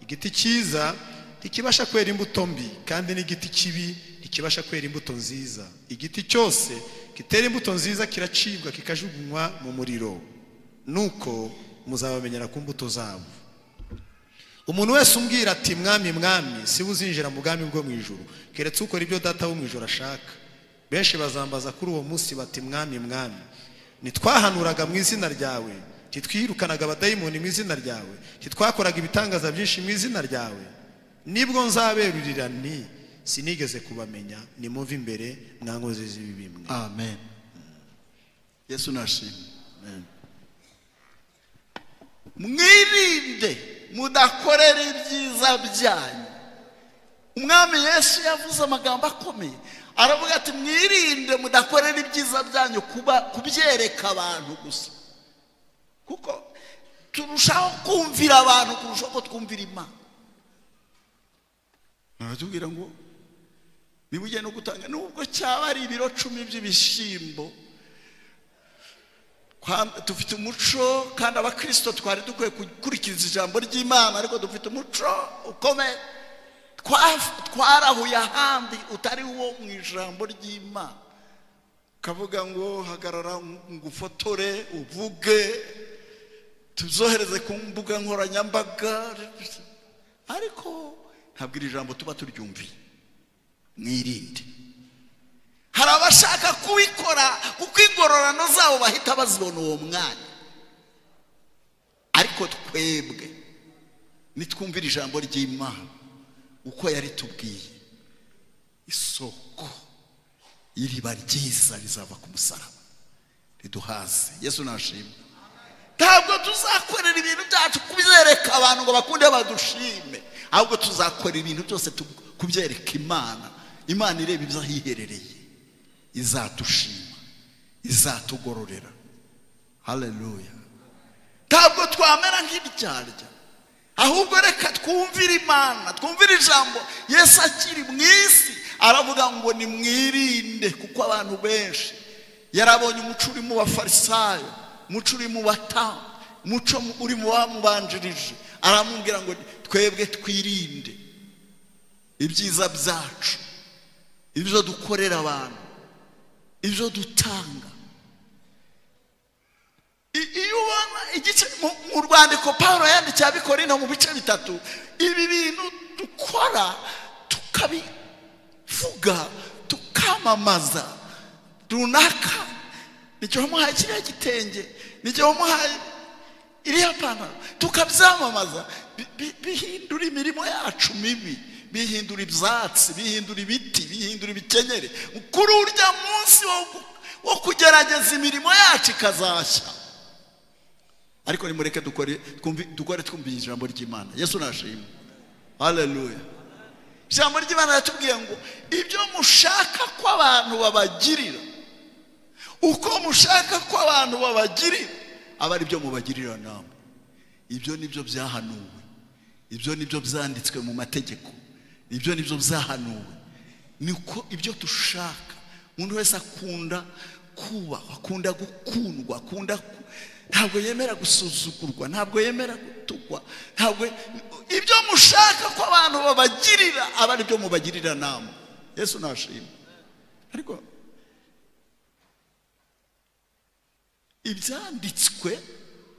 Igiti cyiza ntikibasha kwera imbuto mbi, kandi n'igiti kibi ntikibasha kwera imbuto nziza. Igiti cyose kitera imbuto nziza kiracibwa kikajugunywa mu muriro. Nuko muzabamenyera ku mbuto zabo. Umuntu wese umbwira ati mwami mwami, si uzinjira mu bwami bwo mu ijuru, keretse ukora ibyo Data wo mu ijuru ashaka. Benshi bazambaza kuri uwo munsi bati mwami mwami, ntitwahanuraga mu izina ryawe, ntitwirukanaga abadayimoni mu izina ryawe, ntitwakoraga ibitangaza byinshi mu izina ryawe? Nibwo nzaberurira nti sinigeze kubamenya, nimuve imbere mwankozi z'ibibi mwe. Amen. Yesu nashimwe. Amen. Mwirinde mudakorera ibyiza byanyu. Umwami Yesu yavuze amagambo akomeye, aravuga ati mwirinde mudakorera ibyiza byanyu kuba kubyereka abantu gusa, kuko turushaho kumvira abantu kurusha uko twumvira Imana. Aratubwira ngo niba ugiye no gutanga, nubwo cyaba ari ibiro 10 by'ibishyimbo Dufite umuco, kandi abakristo twari dukwiye gukurikiza ijambo ry'Imana, ariko dufite umuco ukomeye. Twarahuye ahandi utari wo mu ijambo ry'Imana. Kavuga ngo hagarara ngufotore uvuge, tuzohereze ku mbuga nkoranyambaga, ariko ntabwo iri jambo tuba turyumviye. Mwirinde. Hari abashaka kubikora kuko ingororano zabo bahita bazibona uwo mwanya, ariko twebwe nitwumvira ijambo ry'Imana uko yaritubwiye, isoko iriba ryiza rizava ku musaraba riduhaze. Yesu nashimwe. Ntabwo tuzakorera ibintu byacu kubyereka abantu ngo bakunde badushime, ahubwo tuzakorera ibintu byose kubyereka Imana. Imana ireba ibyo ahiherereye, izatushima, izatugororera. Haleluya. Ntabwo twamera nk'ibyarya, ahubwo reka twumvire Imana, twumvire ijambo. Yesu akiri mu isi aravuga ngo nimwirinde, kuko abantu benshi yarabonye umuco uri mu bafarisayo, umuco uri mu batambyi, umuco uri mu bamubanjirije, aramubwira ngo twebwe twirinde ibyiza byacu, ibyo dukorera abantu, ibyo dutanga. Iyo ubona igice mu rwandiko Pawulo yandikiye Abikorinto mu bice 3, ibi bintu dukora tukabivuga tukamamaza runaka, nicyo wamuhaye kiriya gitenge, nicyo wamuhaye iriya pantaro, tukabyamamaza, bihindura imirimo yacu mibi, bihindura ibyatsi, bihindura ibiti, bihindura ibikenyeri. Kuri urya munsi wo kugerageza imirimo yacu ikazashya. Ariko nimureke dukore twumviye ijambo ry'Imana. Yesu nashimwe. Haleluya. Ijambo ry'Imana yatubwiye ngo ibyo mushaka ko abantu babagirira, uko mushaka ko abantu babagirira, aba ari byo mubagirira namwe. Ibyo nibyo byahanuwe, ibyo nibyo byanditswe mu mategeko, ibyo nibyo byahanuwe. Niko ibyo dushaka. Umuntu wese akunda kuba, akunda gukundwa, akunda, ntabwo yemera gusuzugurwa, ntabwo yemera gutukwa, ntabwo ibyo mushaka ko abantu babagirira aba ari byo mubagirira namwe. Yesu nashimwe. Ariko ibyanditswe,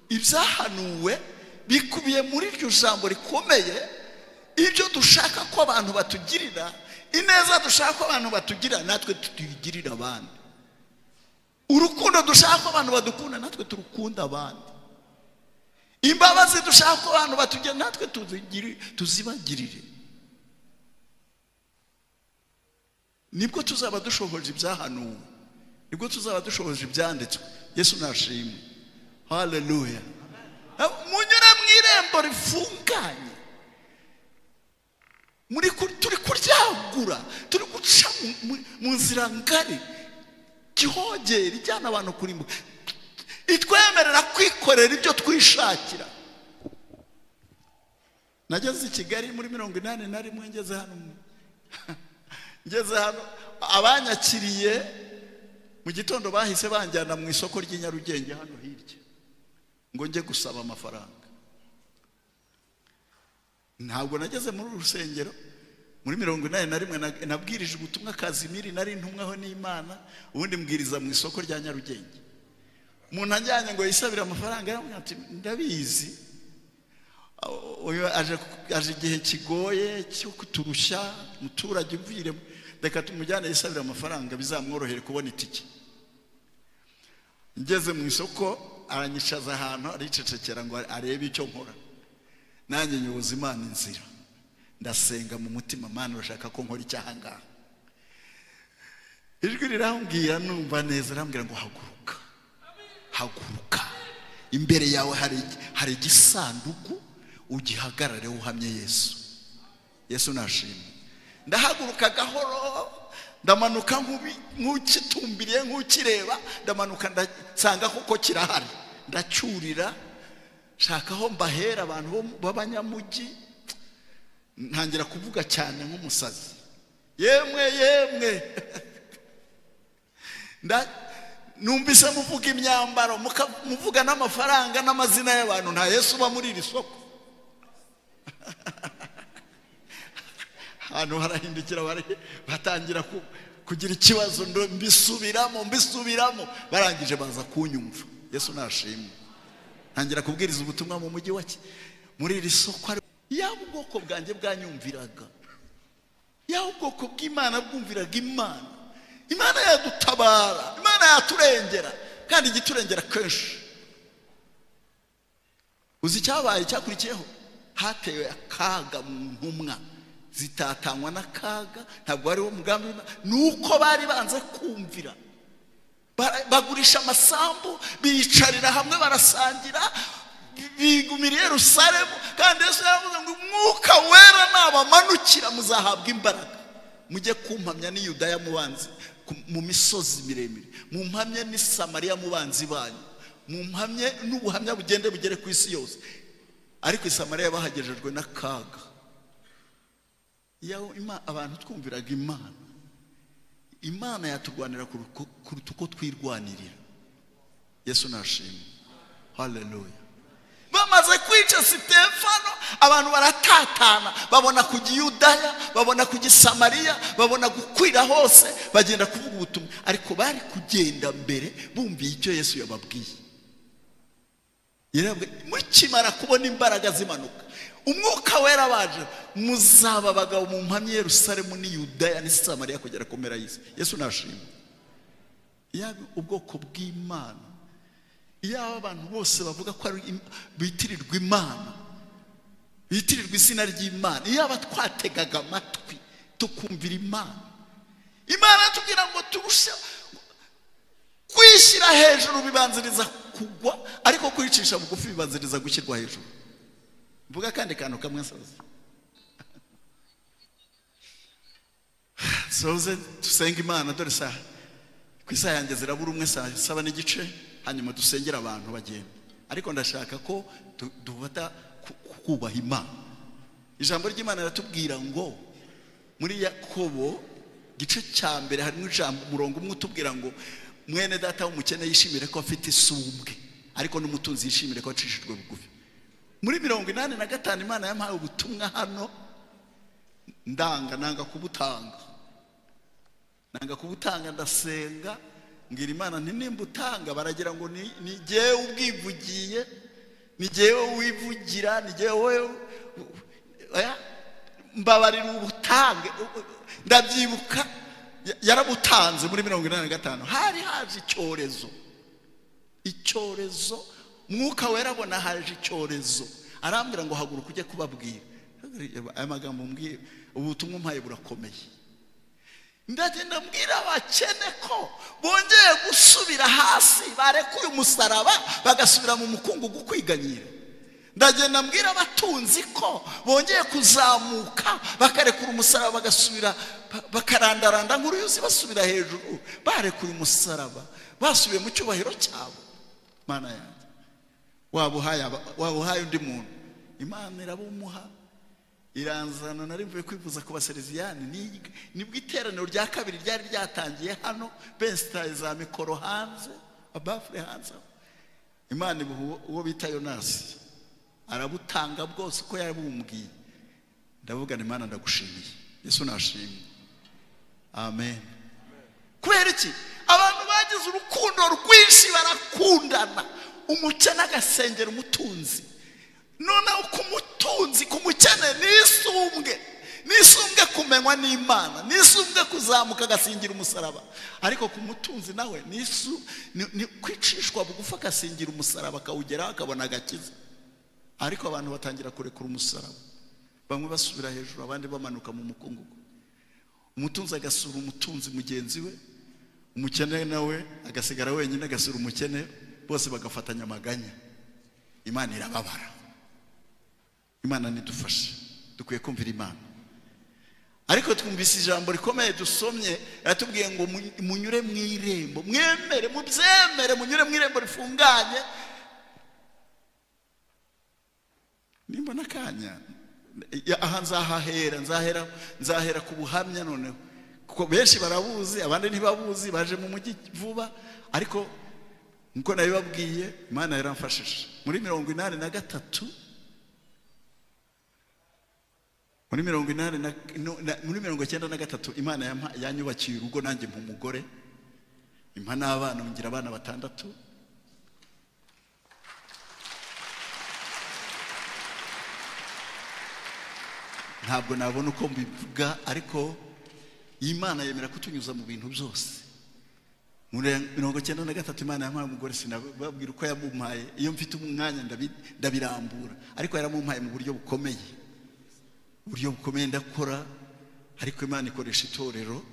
ibyahanuwe bikubiye muri iryo jambo rikomeye. Ibyo dushaka ko abantu batugirira, ineza dushaka ko abantu batugirira, natwe tuyigirira abandi. Urukundo dushaka ko abantu badukunda, natwe turukunda abandi. Imbabazi dushaka ko abantu batugirira, natwe tuzibagirire. Nibwo tuzaba dushohoje ibyahanuwe, nibwo tuzaba dushohoje ibyanditswe. Yesu nashimwe. Haleluya. Munyure mu irembo rifunganye, turi kuryagura, turi guca mu nzira ngari gihogera ijyana abantu kurimbuka, itwemerera kwikorera ibyo twishakira. Nageze i Kigali muri 81, ngeze hano abanyakiriye mu gitondo bahise banjyana mu isoko ry'i Nyarugenge hano hirya ngo njye gusaba amafaranga. Ntabwo nageze muri urusengero muri 81 nabwirije ubutumwa Kazimiri, nari ntumwaho n'Imana, ubundi mbwiriza mu isoko rya Nyarugenge. Umuntu anjyanye ngo yisabire amafaranga, yaramubwira ati ndabizi, uyu aje igihe kigoye cyo kuturushya, umuturage uvire, reka tumujyane yisabire amafaranga bizamworohere kubona itike. Ngeze mu isoko aranyicaza ahantu, aricecekera ngo arebe icyo nkora. Nanjye nyoboza Imana inzira, ndasenga mu mutima, Mana urashaka ko nkora icyaha ngaha? Ijwi rirambwira, numva neza, rambwira ngo haguruka, haguruka, imbere yawe hari igisanduku, ugihagarare uhamye Yesu. Yesu nashimwe. Ndahaguruka gahoro, ndamanuka nk'ukitumbiriye, nk'ukireba, ndamanuka ndasanga koko kirahari, ndacyurira, shaka aho mbahera abantu b'abanyamujyi, ntangira kuvuga cyane nk'umusazi, yemwe yemwe. Numvise muvuga imyambaro, muvuga n'amafaranga n'amazina y'abantu, nta Yesu uba muri iri soko. Hano harahindukira batangira kugira ikibazo, mbisubiramo barangije baza kunyumva. Yesu nashimwe. Ntangira kubwiriza ubutumwa mu mujyi wa muri iri soko. Yaba ubwoko bwanjye bwanyumviraga, yaba ubwoko bw'Imana bwumviraga Imana, Imana yadutabara, Imana yaturengera, kandi igiturengera kenshi. Uzi cyabaye cyakurikiyeho? Hatewe akaga mu ntumwa zitatangwa n'akaga, ntabwo ari wo mugambi, nuko bari banze kumvira. Bagurisha amasambu, biyicarira hamwe, barasangira, bigumira i Yerusalemu. Kandi Yesu yaravuze ngo Umwuka Wera nabamanukira muzahabwa imbaraga, mujye kumpamya ni Yudaya mubanzi mu misozi miremire, mumpamye ni Samariya mubanzi banyu, mumpamye n'ubuhamya bugende bugere ku isi yose. Ariko i Samariya bahagejejwe n'akaga. Iyo abantu twumviraga Imana, Imana yaturwanira kuruta uko twirwanirira. Yesu nashimwe. Haleluya. Bamaze kwica Sitefano, abantu baratatana, babona kujya Yudaya, babona kujya Samariya, babona gukwira hose, bagenda kuvuga ubutumwa. Ariko bari kugenda mbere bumviye icyo Yesu yababwiye. Mukimara kubona imbaraga zimanuka, Umwuka Wera baje, muzaba abagabo mu mpamyi Yerusalemu ni Yudaya ni Samariya kugera ku mpera y'isi. Yesu nashimwe. Yaba ubwoko bw'Imana, yaba abantu bose bavuga ko ari bitirirwa Imana, bitirirwa izina ry'Imana, yaba twategaga amatwi tukumvira Imana. Imana tubwira ngo turushe kwishyira hejuru bibanziriza kugwa, ariko kwicisha bugufi bibanziriza gushyirwa hejuru. Mvuga kandi kantu kamwe nsoze. Soze dusenga Imana, dore saa ku isaha yanjye zirabura umwe saa 7:15, hanyuma dusengera abantu bagenda. Ariko ndashaka ko dufata kubaha Imana. Ijambo ry'Imana riratubwira ngo muri Yakobo gice cya mbere harimo ijambo umurongo umwe utubwira ngo mwene data w'umukene yishimire ko afite isumbwe, ariko n'umutunzi yishimire ko acishijwe bugufi. Muri 85 Imana yampaye ubutumwa hano, ndanga nanga kubutanga, ndasenga ngira Imana nti nimba utanga baragira ngo ni jewe ubwivugiye, ni jewe wivugira, ni jewe mbabarira ubutange. Ndabyibuka yarabutanze muri 85, hari haje icyorezo, Mwuka Wera abona haje icyorezo, arambwira ngo haguruka ujye kubabwira. Aya magambo mbwiye, ubutumwa mpaye burakomeye. Ndagenda mbwira abakene ko bongeye gusubira hasi, barekuye umusaraba bagasubira mu mukungugu kwiganyira. Ndagenda mbwira abatunzi ko bongeye kuzamuka bakarekura umusaraba bagasubira, bakarandaranda nk'uruyuzi basubira hejuru, barekuye umusaraba basubiye mu cyubahiro cyabo. Mana yanjye, waba uhaye undi muntu, Imana irabumuha. Iranzana. Nari mvuye kwivuza ku basereziyani, nibwo iteraniro rya kabiri ryari ryatangiye hano, bensitaye za mikoro hanze, abafure hanze. Imana uwo bita Yonasi arabutanga bwose uko yabumbwiye. Ndavuga nti Imana ndagushimiye. Yesu nashimwe. Amen. Kubera iki? Abantu bagize urukundo rwinshi, barakundana. Umukene agasengera umutunzi. Noneho kumutunzi kumukene nisumbwe kumenywa n'Imana, nisumbwe kuzamuka agasingira umusaraba. Ariko kumutunzi nawe ni kwicishwa bugufi agasingira umusaraba, akawugeraho akabona agakiza. Ariko abantu batangira kurekura umusaraba, bamwe basubira hejuru, abandi bamanuka mu mukungugu. Umutunzi agasura umutunzi mugenzi we, umukene nawe agasigara wenyine agasura umukene, bose bagafatanya amaganya. Imana irababara. Imana nidufashe, dukwiye kumvira Imana. Ariko twumvise ijambo rikomeye dusomye, yaratubwiye ngo munyure mu irembo, mwemere, mubyemere, munyure mu irembo rifunganye. Nimba nakanya aha nzahahera, nzahera ku buhamya noneho. Kuko benshi barabuzi, abandi ntibabuzi, baje mu mujyi vuba, ariko nkuko nabibabwiye Imana yaramfashije. Muri 83 muri 80 muri 93 Imana yanyubakiye urugo, nanjye mu mugore, impa n'abana, ngira abana 6. Ntabwo nabona uko mbivuga, ariko Imana yemera kutunyuza mu bintu byose. Muri 93 Imana yampaye umugore, sinababwira uko yamumpaye, iyo mfite umwanya ndabirambura, ariko yaramumpaye mu buryo bukomeye, buryo bukomeye ndakora, ariko Imana ikoresha itorero,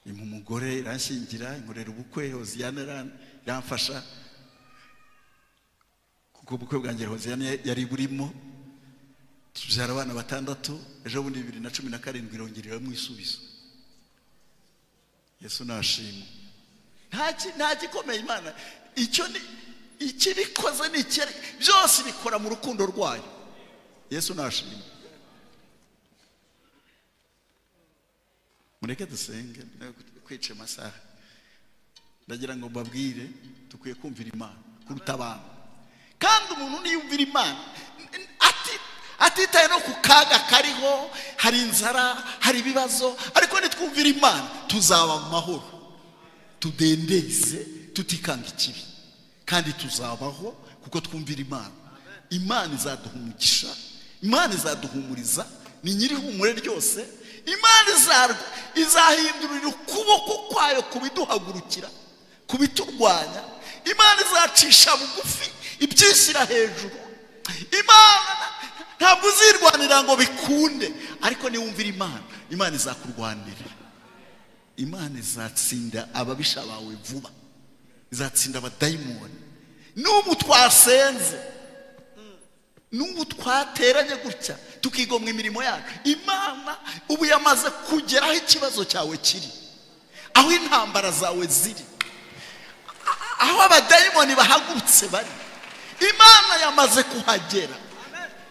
impa umugore, iranshyingira, inkorera ubukwe, Hoziyana iramfasha, kuko ubukwe bwanjye Hoziyana yari burimo. Tubyara abana 6, ejo bundi 2017 irongera mu isubizo. Yesu nashimwe. Nta gikomeye Imana, icyo ni ikibikoze ni ikere, byose bikora mu rukundo rwayo. Yesu nashimwe. Mureke dusenge, kwica amasaha. Ndagira ngo mbabwire, dukwiye kumvira Imana kuruta abantu. Kandi umuntu niyumvira Imana atitaye no ku kaga kariho, hari inzara, hari ibibazo, ariko nitwumvira Imana tuzaba amahoro, tudendeze, tutikanga ikibi, kandi tuzabaho kuko twumvira Imana. Imana izaduha umugisha, Imana izaduhumuriza, ni nyiri humure ryose. Imana izahindurira ukuboko kwayo kubiduhagurukira, kubiturwanya. Imana izacisha bugufi ibyishyira hejuru. Imana ntabwo uzirwanira ngo bikunde, ariko niwumvira Imana, Imana izakurwanira. Imana izatsinda ababisha bawe vuba, izatsinda abadayimoni. N'ubu twasenze, n'ubu twateranye gutya, tukigomwa imirimo yacu, Imana ubu yamaze kugeraho ikibazo cyawe kiri, aho intambara zawe ziri, aho abadayimoni bahagurutse bari, Imana yamaze kuhagera.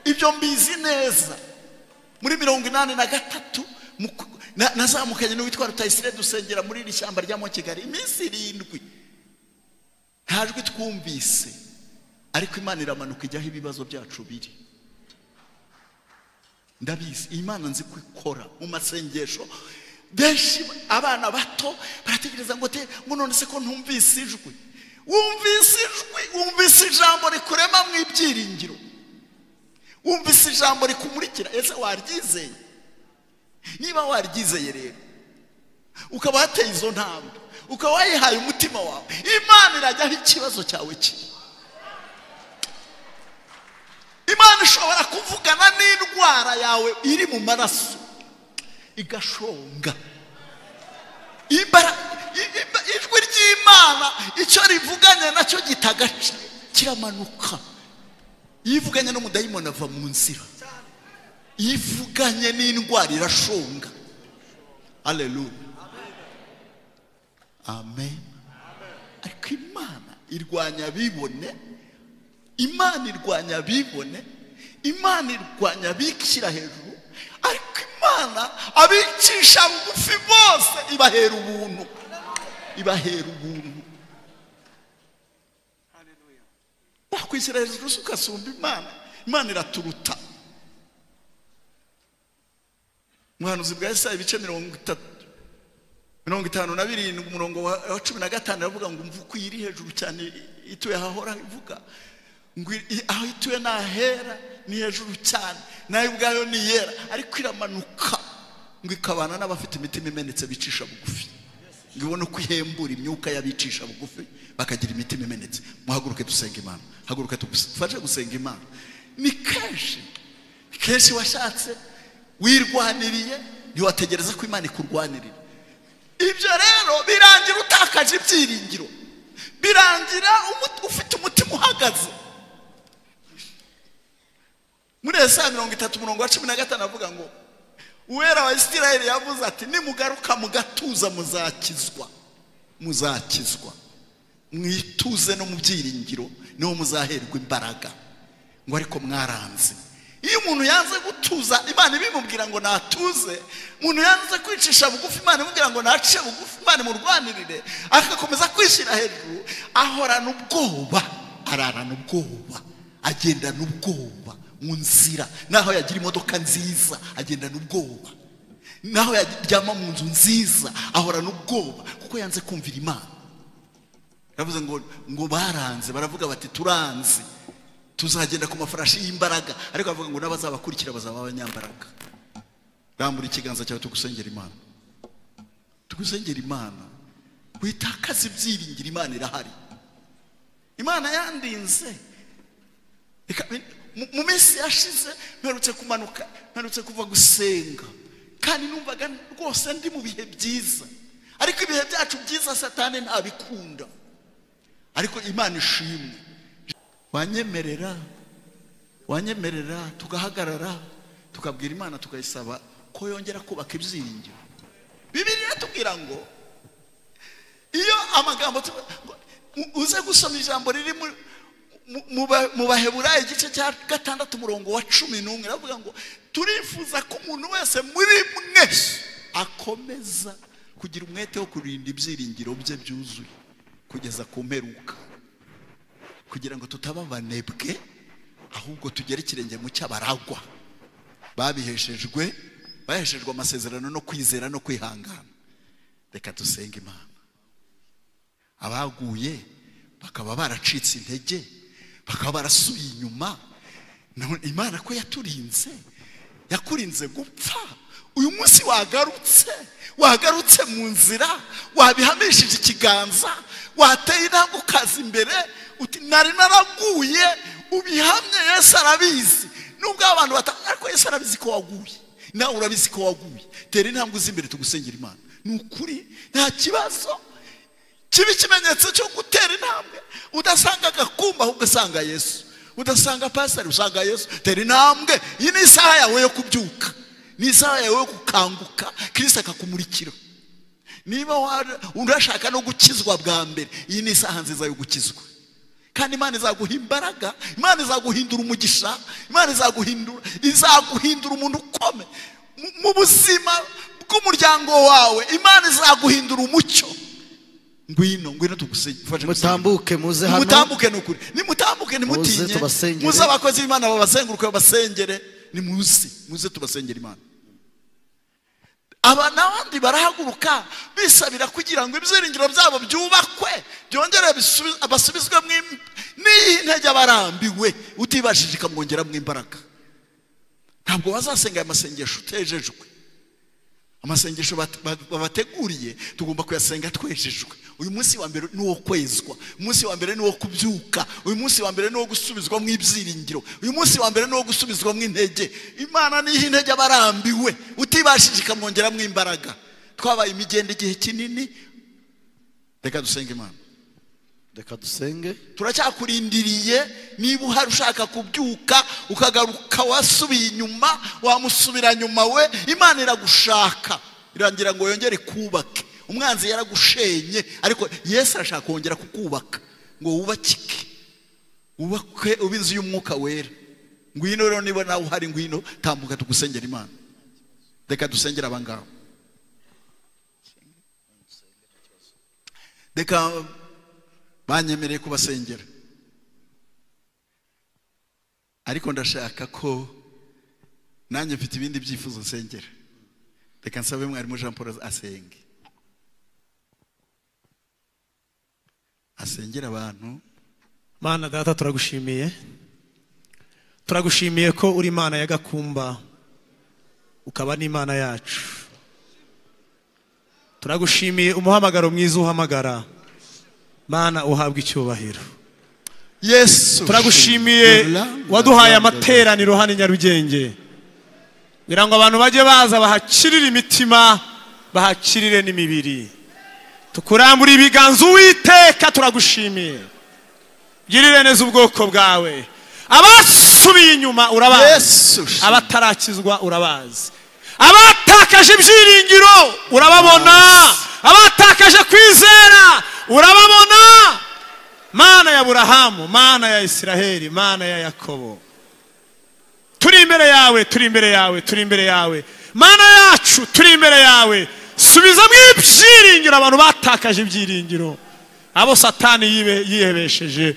Ibyo mbizi neza. Muri 83 nazamukanye n'uwitwa Rutayisire, dusengera muri iri shyamba rya Kigali iminsi 7, nta jwi twumvise, ariko Imana iramanuka ijyaho ibibazo byacu biri. Ndabizi Imana nzi kwikora mu masengesho. Benshi abana bato barategereza ngo te ngo none se ko ntumvise ijwi. Wumvise ijwi, wumvise ijambo rikurema mu ibyiringiro, wumvise ijambo rikumurikira. Ese waryizeye? Niba waryizeye rero, ukaba wateye izo ntambwe, ukaba wayihaye umutima wawe, Imana irajyaho ikibazo cyawe kiri. Imana ishobora kuvugana n'indwara yawe iri mu maraso igashonga. Ijwi ry'Imana icyo rivuganye nacyo gitagaca kiramanuka. Iyo ivuganye n'umudayimoni ava mu nzira, iyo ivuganye n'indwara irashonga. Haleluya, amen. Ariko Imana irwanya abibone, Imana irwanya abibone, Imana irwanya abikishyira hejuru, ariko Imana abicisha bugufi bose ibahera ubuntu, ibahera ubuntu. Wakwishyira hejuru ugasumba Imana, Imana iraturuta. Umuhanuzi bwa Yesaya ibice 57 umurongo wa 15 aravuga ngo umva uko iri hejuru cyane ituye ahahora ivuga ngo aho ituye nahera ni hejuru cyane, nayo ubwayo ni yera, ariko iramanuka ngo ikabana n'abafite imitima imenetse bicisha bugufi, ngo ibone uko ihembura imyuka y'abicisha bugufi bakagira imitima imenetse. Muhaguruke dusenga Imana, haguruke tugufashe gusenga Imana. Ni kenshi washatse, wirwaniriye, ntiwategereza ko Imana ikurwanirira. Ibyo rero birangira utakaje ibyiringiro, birangira ufite umutima uhagaze. Muri Yesaya 30 umurongo wa 15 avuga ngo Uwera wa Isirayeli yavuze ati nimugaruka mugatuza muzakizwa, muzakizwa. Mwituze no mu byiringiro niho muzaherwa imbaraga. Ngo ariko mwaranze. Iyo umuntu yanze gutuza Imana ibimubwira ngo natuze, umuntu yanze kwicisha bugufi Imana imubwira ngo nace bugufi, Imana imurwanirire, agakomeza kwishyira hejuru, ahorana ubwoba, ararana ubwoba, agendana ubwoba mu nzira. Naho yagira imodoka nziza agendana ubwoba, naho yaryama mu nzu nziza ahorana ubwoba, kuko yanze kumvira Imana. Yavuze ngo baranze, baravuga bati turanze, tuzagenda ku mafarashi y'imbaraga, ariko avuga ngo n'abazabakurikira bazaba abanyambaraga. Rambura ikiganza cyawe tugusengera Imana, tugusengera Imana. Witakaze ibyiringiro, Imana irahari. Imana yandinze. Mu minsi yashize mperutse kumanuka, mperutse kuva gusenga, kandi numvaga rwose ndi mu bihe byiza, ariko ibihe byacu byiza Satani ntabikunda. Ariko Imana ishimwe. Wanyemerera tugahagarara, tukabwira Imana, tukayisaba ko yongera kubaka ibyiringiro. Bibiliya iratubwira ngo iyo amagambo, uze gusoma ijambo riri mu Baheburayo igice cya 6 umurongo wa 11, iravuga ngo turifuza ko umuntu wese muri mwe akomeza kugira umwete wo kurinda ibyiringiro bye byuzuye kugeza ku mperuka, kugira ngo tutaba abanebwe, ahubwo tugere ikirenge mu cy'abaragwa babiheshejwe, baheshejwe amasezerano no kwizera no kwihangana. Reka dusenge Imana. Abaguye bakaba baracitse intege, bakaba barasubiye inyuma, Imana ko yaturinze, yakurinze gupfa. Uyu munsi wagarutse, wagarutse mu nzira, wabihamishije ikiganza, wateye intambwe ukaza imbere, uti nari naraguye, ubihamye. Yesu arabizi. Nubwo abantu ariko Yesu arabizi ko waguye, nawe urabizi ko waguye. Tera intambwe uzi imbere tugusengera Imana. Ni ukuri nta kibazo kiba ikimenyetso cyo gutera intambwe. Udasanga agakumba ahubwo usanga Yesu, udasanga pastor usanga Yesu. Tera intambwe. Iyi ni isaha yawe yo kubyuka, ni isaha yawe yo gukanguka, Kristo akakumurikira. Niba urashaka no gukizwa bwa mbere, iyi ni isaha nziza yo gukizwa. Kandi Imana izaguha imbaraga, Imana izaguhindura umugisha, Imana izaguhindura umuntu ukome mu buzima bw'umuryango wawe. Imana izaguhindura umucyo. Ngwino, ngwino tugufashe. Mutambuke muze hano, mutambuke nukuri, nimutambuke, nimutinye, muze abakozi b'Imana babazenguruke babasengere. Nimuze, muze tubasengere Imana. Aba n'abandi barahaguruka bisabira kugira ngo ibyiringiro byabo byubakwe, byongere basubizwe n'iyi ntege abarambiwe, utibashije ikamwongeramo imbaraga. Ntabwo wazasenga aya masengesho utejejwe. Amasengesho babateguriye tugomba kuyasenga twejejwe. Uyu munsi wa mbere ni uwo kwezwa, umunsi wa mbere ni uwo kubyuka, uyu munsi wa mbere ni uwo gusubizwa mu ibyiringiro, uyu munsi wa mbere ni uwo gusubizwa mu intege. Imana niho intege abarambiwe, utibashije ikamwongeramo imbaraga. Twabaye imigende igihe kinini. Reka dusenge Imana. Reka dusenge. Turacyakurindiriye. Niba uhari ushaka kubyuka ukagaruka wasubiye inyuma, wamusubira nyuma we, Imana iragushaka, irangira ngo yongere kubake. Umwanzi yaragushenye, ariko Yesu arashaka kongera kukubaka ngo wubakike, wubake ube inzu y'umwuka wera. Ngwino rero, niba nawe uhari, ngwino tambuka tugusengera Imana. Reka dusengere abangabo. Reka banyemereye kubasengera, ariko ndashaka ko nanjye mfite ibindi byifuzo nsengera. Reka nsabe mwarimu Jean Paul asenge, asengera abantu. Mana Data, turagushimiye, turagushimiye ko uri Imana ya Gakumba, ukaba n'Imana yacu. Turagushimiye umuhamagaro mwiza uhamagara. Mana uhabwa icyubahiro. Yesu, turagushimiye waduhaye amateraniro hano i Nyarugenge, kugira ngo abantu bajye baza bahakirire imitima, bahakirire n'imibiri. Tukurambura ibiganza Uwiteka, turagushimiye. Girire neza ubwoko bwawe. Abasubiye inyuma urabazi, abatarakizwa urabazi, abatakaje ibyiringiro urababona, abatakaje kwizera urababona. Mana ya Aburahamu, Mana ya Israheli, Mana ya Yakobo, turi imbere yawe, turi imbere yawe, turi imbere yawe. Mana yacu, turi imbere yawe. Subizamo ibyiringiro abantu batakaje ibyiringiro, abo Satani yihebesheje,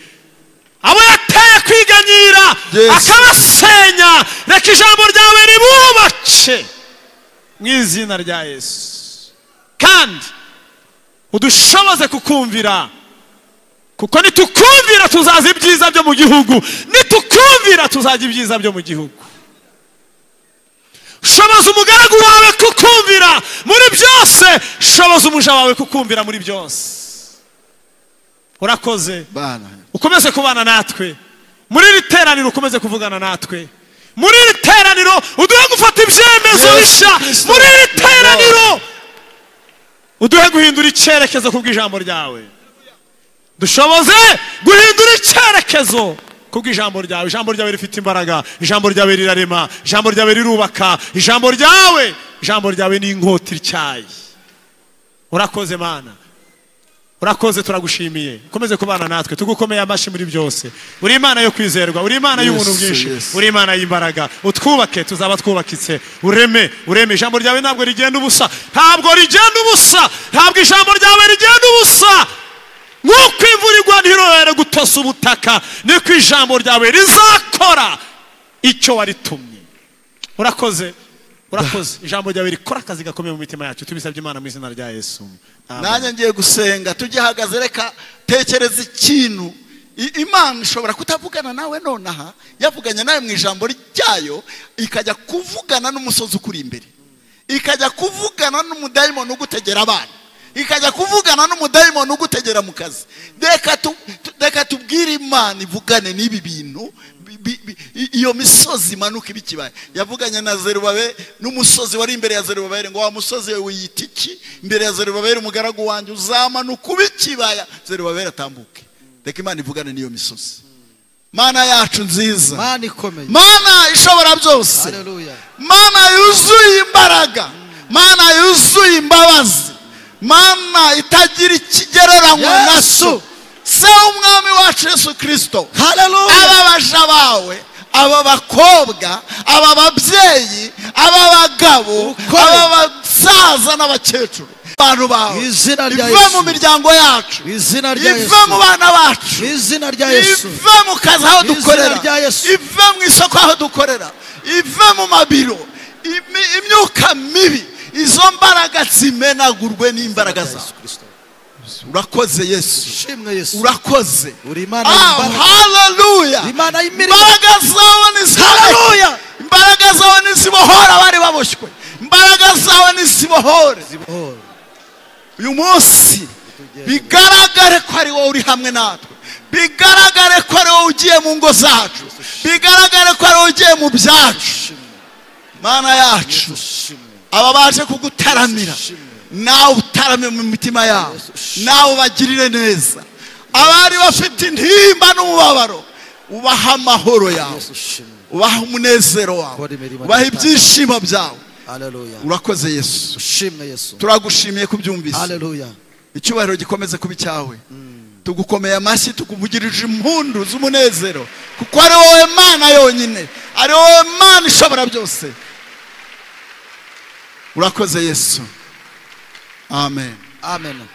abo yateye kwiganyira akabasenya. Reka ijambo ryawe ribubake mu izina rya Yesu, kandi udushoboze kukumvira, kuko nitukumvira tuzaza ibyiza byo mu gihugu, nitukumvira tuzajya ibyiza byo mu gihugu. Shoboza umugaragu wawe kukumvira muri byose, shoboza umuja wawe kukumvira muri byose. Urakoze, ukomeze kubana natwe muri iri teraniro, ukomeze kuvugana natwe muri iri teraniro, uduhe gufata ibyemezo bishya muri iri teraniro, uduhe guhindura icyerekezo kubw'ijambo ryawe. Dushoboze guhindura icyerekezo kubw'ijambo ryawe. Ijambo ryawe rifite imbaraga, ijambo ryawe rirarema, ijambo ryawe rirubaka, ijambo ryawe ni inkota ityaye. Urakoze Mana, urakoze, turagushimiye. Ukomeze kubana natwe, tugukomeye amashyi muri byose. Uri Imana yo kwizerwa, uri Imana y'ubuntu bwinshi, uri Imana y'imbaraga. Utwubake, tuzaba twubakitse. Ureme, ureme. Ijambo ryawe ntabwo rigenda ubusa, ntabwo rigenda ubusa, ntabwo ijambo ryawe rigenda ubusa. Nk'uko imvura igwa ntirorere gutosa ubutaka, niko ijambo ryawe rizakora icyo waritumye. Urakoze, urakoze. Ijambo ryawe rikora akazi gakomeye mu mitima yacu. Tubisabye Imana mu izina rya Yesu. Nanjye ngiye gusenga tugihagaze. Reka tekereza ikintu Imana ishobora kutavugana nawe nonaha, yavuganye nawe mu ijambo ryayo, ikajya kuvugana n'umusozi ukuri imbere, ikajya kuvugana n'umudayimoni ugutegera abana, ikajya kuvugana n'umudayimoni ugutegera mu kazi. Reka tubwire Imana ivugane n'ibi bintu, iyo misozi imanuka ibikibaya. Yavuganye na Zerubabeli n'umusozi wari imbere ya Zerubabeli ngo wa musozi we wiyita iki? Imbere ya Zerubabeli umugaragu wanjye uzamanuka ubikibaya. Zerubabeli atambuke. Reka Imana ivugane n'iyo misozi. Mana yacu nziza, Mana ikomeye, Mana ishobora byose, haleluya, Mana yuzuye imbaraga, Mana yuzuye imbabazi, Mana itagira ikigereranywa naso, se umwami wacu Yesu Kristo. Haleluya. Aba baja bawe, aba bakobwa, aba babyeyi, aba bagabo, aba basaza n'abakecuru, abantu bawe, ive mu miryango yacu, ive mu bana bacu, ive mu kazi aho dukorera, ive mu isoko aho dukorera, ive mu mabiro, imyuka mibi, izo mbaraga zimenagurwe n'imbaraga zawe. Urakoze Yesu, urakoze. Haleluya. Imbaraga zawe ni haleluya. Imbaraga zawe nizibohora abari baboshywe, imbaraga zawe nizibohore. Uyu munsi bigaragare ko ari wowe uri hamwe natwe, bigaragare ko ari wowe ugiye mu ngo zacu, bigaragare ko ari wowe ugiye mu byacu. Mana yacu, aba baje kugutaramira, nawe utarame mu mitima yabo, nawe ubagirire neza. Abari bafite intimba n'umubabaro, ubaha amahoro yawe, ubaha umunezero wawe, ubaha ibyishimo byawe. Urakoze Yesu, turagushimiye kubyumvise. Icyubahiro gikomeze kuba icyawe. Tugukomeye amashyi, tukuvugirije impundu z'umunezero, kuko ari wowe Mana yonyine, ari wowe Mana ishobora byose. Urakoze Yesu. Amen. Amen.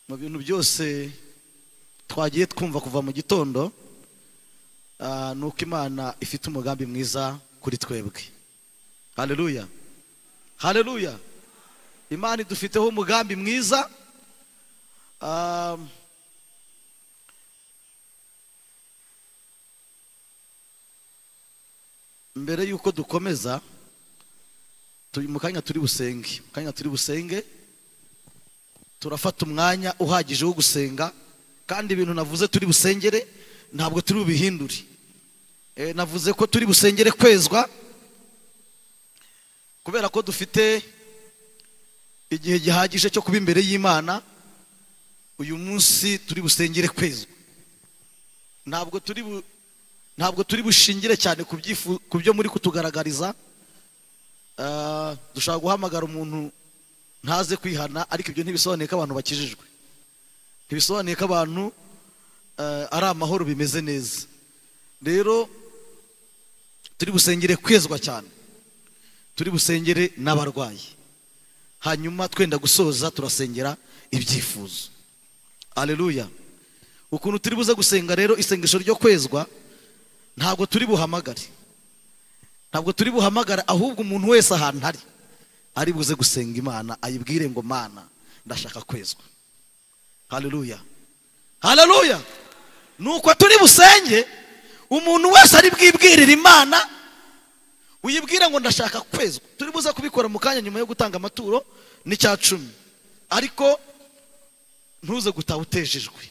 Mu bintu byose twagiye twumva kuva mu gitondo, nuko Imana ifite umugambi mwiza kuri twebwe. Haleluya, haleluya. Imana idufiteho umugambi mwiza. Mbere yuko dukomeza, mu kanya turi busenge, mu kanya turi busenge, turafata umwanya uhagije wo gusenga, kandi ibintu navuze turi busengere ntabwo turi bubihindure. Navuze ko turi busengere kwezwa, kubera ko dufite igihe gihagije cyo kuba imbere y'Imana. Uyu munsi turi busengere kwezwa. Ntabwo turi bushingire cyane ku byo muri kutugaragariza. Dushobora guhamagara umuntu ntaze kwihana, ariko ibyo ntibisobanuye ko abantu bakijijwe, ntibisobanuye ko abantu ari amahoro bimeze neza. Rero turi busengere kwezwa cyane, turi busengere n'abarwayi, hanyuma twenda gusoza turasengera ibyifuzo. Haleluya. Ukuntu turi buze gusenga rero isengesho ryo kwezwa, ntabwo turi buhamagare, ntabwo turi buhamagara, ahubwo umuntu wese ahantu ari buze gusenga Imana ayibwire ngo Mana ndashaka kwezwa. Haleluya, haleluya. Nuko turi busenge, umuntu wese ari bwibwirira Imana, uyibwira ngo ndashaka kwezwa. Turi buze kubikora mu kanya nyuma yo gutanga amaturo n'icya 10, ariko ntuze gutaha utejejwe.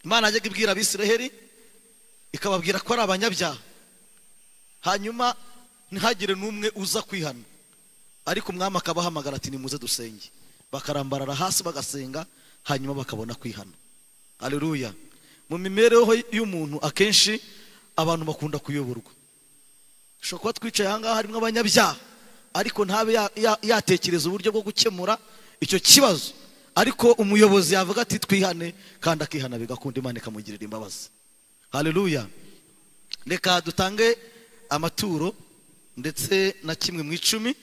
Imana yajyaga ibwira Abisiraheli ikababwira ko ari abanyabyaha, hanyuma ntihagire n'umwe uza kwihana, ariko umwami akabahamagara ati nimuze dusenge, bakarambarara hasi bagasenga, hanyuma bakabona kwihana. Haleluya. Mu mibereho y'umuntu akenshi abantu bakunda kuyoborwa. Dushobora kuba twicaye aha ngaha harimo abanyabyaha, ariko ntabe yatekereza uburyo bwo gukemura icyo kibazo, ariko umuyobozi yavuga ati twihane, kandi akihana bigakunda, Imana ikamugirira imbabazi. Haleluya. Reka dutange amaturo ndetse na kimwe mu 10,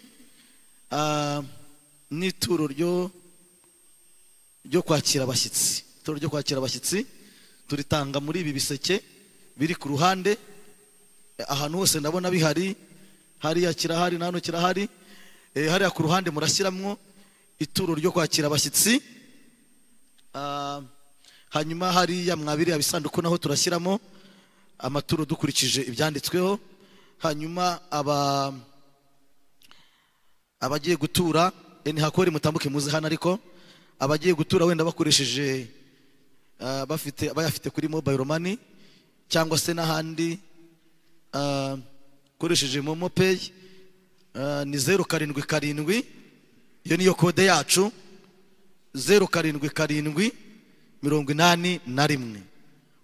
n'ituro ryo kwakira abashyitsi. Ituro ryo kwakira abashyitsi turitanga muri ibi biseke biri ku ruhande, ahantu hose ndabona bihari, hariya kirahari na hano kirahari. Hariya ku ruhande murashyiramwo ituro ryo kwakira abashyitsi, hanyuma hariya mwabiri abisanduku naho turashyiramo amaturo dukurikije ibyanditsweho. Hanyuma abagiye gutura, ntihakore mutambuke muze hano, ariko abagiye gutura wenda bakoresheje bafite bayafite kuri mobile money cyangwa se n'ahandi, koresheje momo pay, ni 077, iyo niyo kode yacu, 077 81.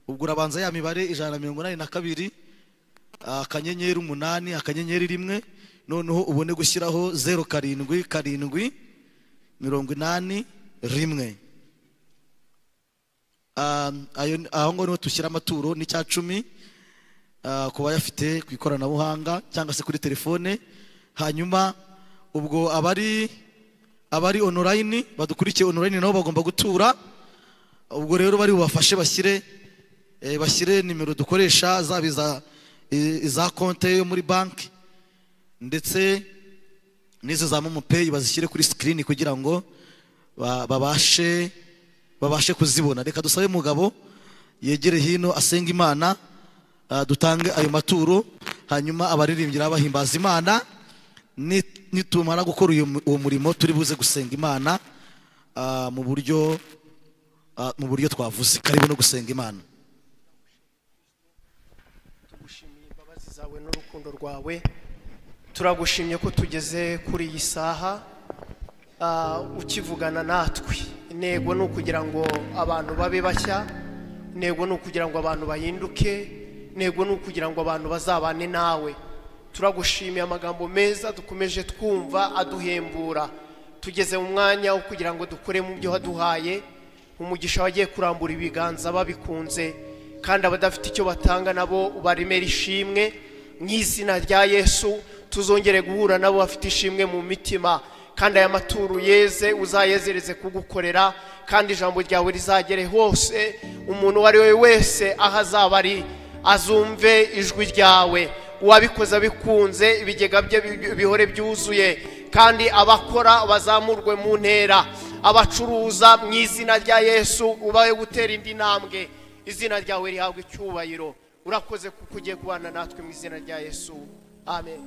Ubwo urabanza ya mibare 182 akanyenyeri 8 akanyenyeri 1, noneho ubone gushyiraho 077 81. Aho ngo niho tushyira amaturo n'icya 10 ku bayafite ku ikoranabuhanga cyangwa se kuri telefone. Hanyuma ubwo abari online badukurikiye online nabo bagomba gutura. Ubwo rero bari bubafashe bashyire nimero dukoresha, zaba iza konte yo muri banki ndetse n'izo za momo pay, bazishyire kuri screen kugira ngo babashe kuzibona. Reka dusabe mugabo yegere hino asenga Imana, dutange ayo maturo, hanyuma abaririmbyi bahimbaza Imana. Nitumara gukora uwo murimo turi buze gusenga Imana mu buryo twavuze. Karibu no gusenga Imana. Tugushimiye imbabazi zawe n'urukundo rwawe, turagushimye ko tugeze kuri iyi saha ukivugana natwe. Intego ni ukugira ngo abantu babe bashya, intego ni ukugira ngo abantu bahinduke, intego ni ukugira ngo abantu bazabane nawe. Turagushimiye amagambo meza dukomeje twumva aduhembura. Tugeze mu mwanya wo kugira ngo dukore mu byo waduhaye. Umugisha wagiye kurambura ibiganza babikunze, kandi abadafite icyo batanga nabo ubaremera ishimwe mu izina rya Yesu. Tuzongere guhura nabo bafite ishimwe mu mitima, Kandi aya maturo yeze uzayezereze kugukorera, kandi ijambo ryawe rizagere hose, umuntu uwo ari we wese aho azaba ari azumve ijwi ryawe. Uwabikoze abikunze, ibigega bye bihore byuzuye, kandi abakora bazamurwe mu ntera, abacuruza mu izina rya Yesu ubaye gutera indi ntambwe, izina ryawe rihabwe icyubahiro. Urakoze kuko ugiye kubana natwe mu izina rya Yesu, amen.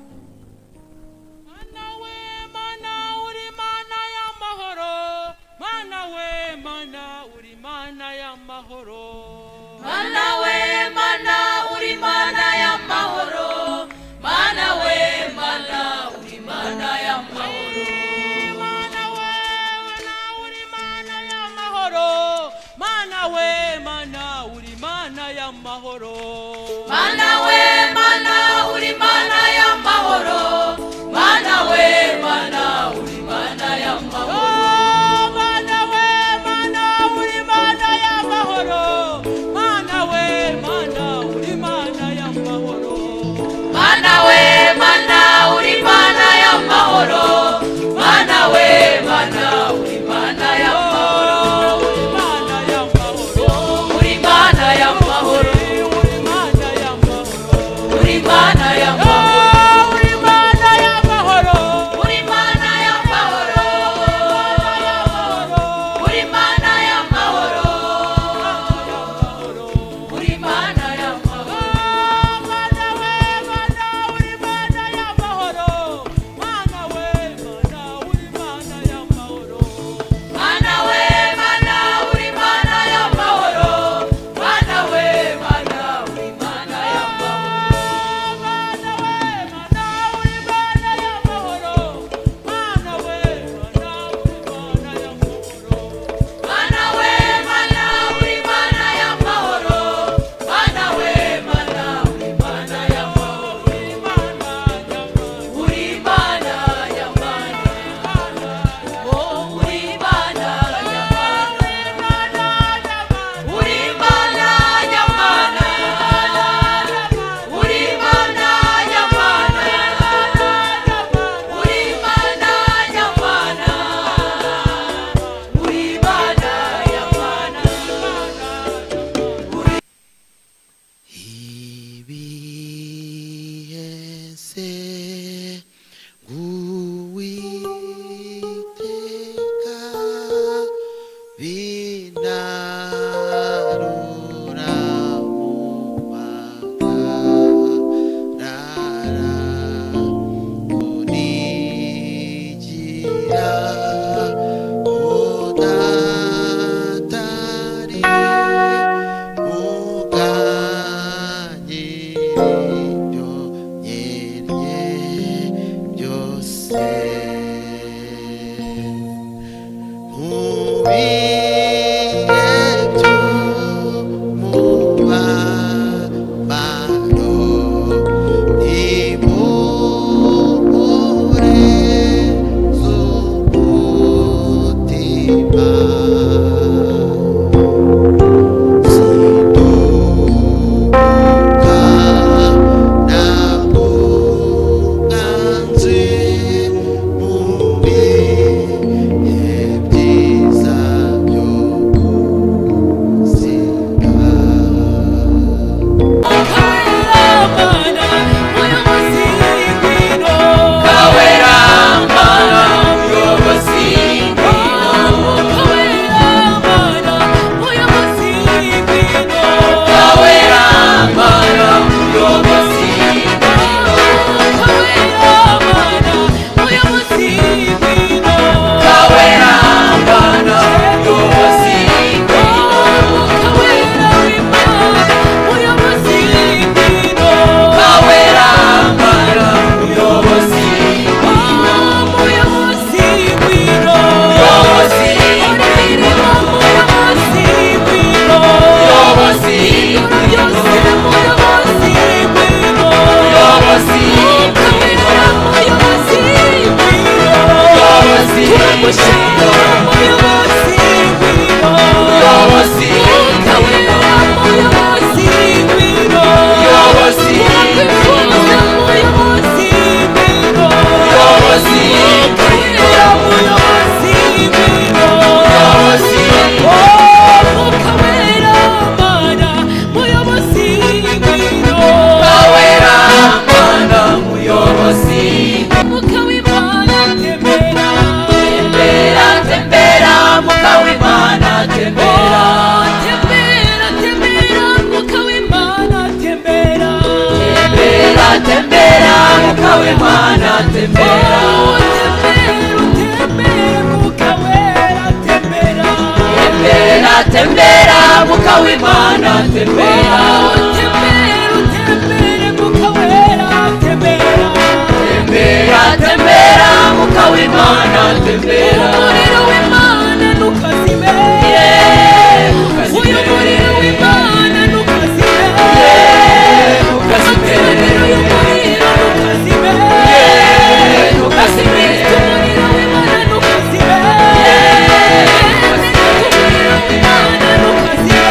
Mana we mana uri mana y'amahoro, mana we mana uri mana y'amahoro, mana we mana uri mana y'amahoro, mana we mana uri mana y'amahoro, mana we mana uri mana y'amahoro, mana we mana uri mana y'amahoro, mana we mana uri mana y'amahoro, mana we mana uri mana y'amahoro, mana we mana uri mana y'amahoro, mana we tembera. Tembera, utembere Mwuka Wera, tembera. Tembera, tembera Mwuka w'Imana, tembera. Umuriro w'Imana ntukazime. Uyu muriro w'Imana ntukazime. Ntukazime. Uyu muriro ntukazime. Ntukazime. Umuriro w'Imana ntukazime. Umuriro w'Imana ntukazime.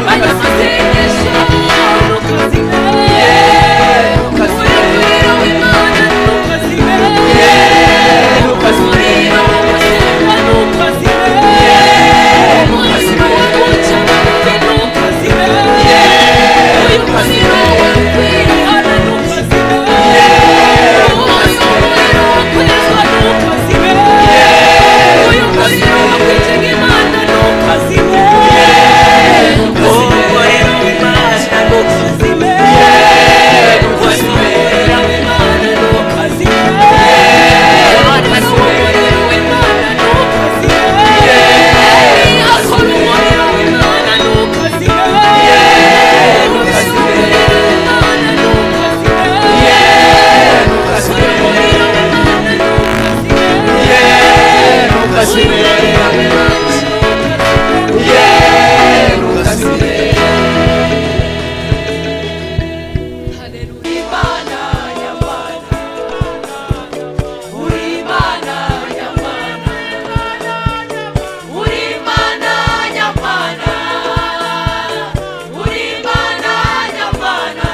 Abanyamasengesho ntukazime. Umuriro w'Imana ntukazime. Umuriro wo gusenga ntukazime. Umuriro wo guca bugufi ntukazime. Uyu muriro wo kwihana ntukazime. Uyu muriro wo kwezwa ntukazime. Uyu muriro wo kwitega Imana ntukazime. Umuriro w'Imana ntukazime. Umuriro w'Imana ntukazime. Umuriro w'Imana ntukazime. Akora umuriro w'Imana ntukazime. Umuriro w'Imana ntukazime. Umuriro w'Imana ntukazime. Umuriro w'Imana ntukazime. Haleluya. Imana nyamana, uri Imana nyamana, uri Imana nyamana, uri Imana nyamana,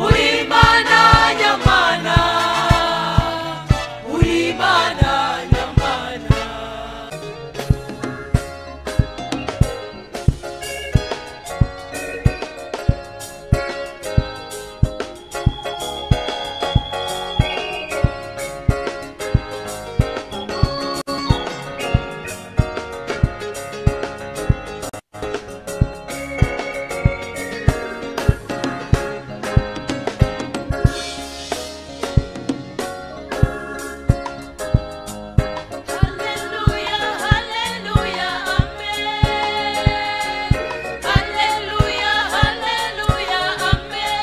uri Imana nyamana, uri Imana nyamana. Haleluya, haleluya, amen. Haleluya, haleluya, amen.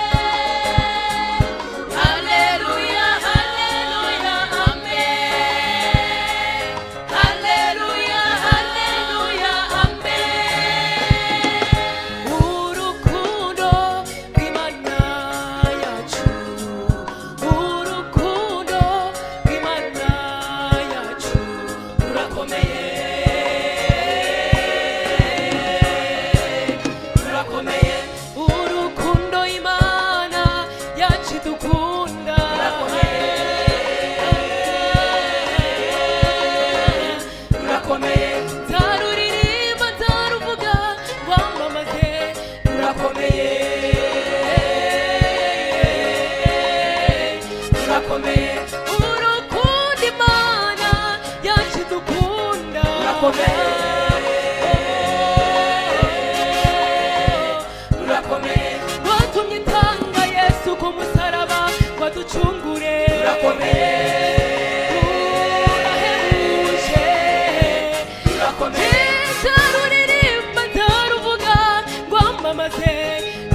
Haleluya, haleluya, amen. Haleluya, haleluya, amen. Urukundo rw'Imana yacu, urukundo rw'Imana yacu rurakomeye, rurakomeye. Urukundo Imana yacu idukunda rurakomeye, nzaruririmba nzaruvuga rwamamaze, rurakomeye, rurakomeye. Urukundo Imana yacu idukunda rurakomeye, rwatumye itanga Yesu ku musaraba waducungure, rurakomeye, rurahebuje, rurakomeye. Nzaruririmba nzaruvuga rwamamaze,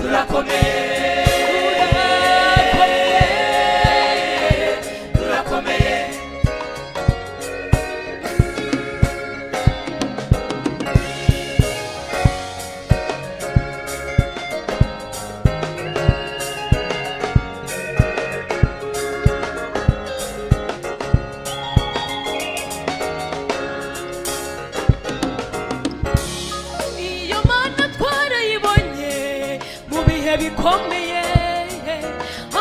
rurakomeye, rurakomeye, rurakomeye. Iyo mana twarayibonye mu bihe bikomeye,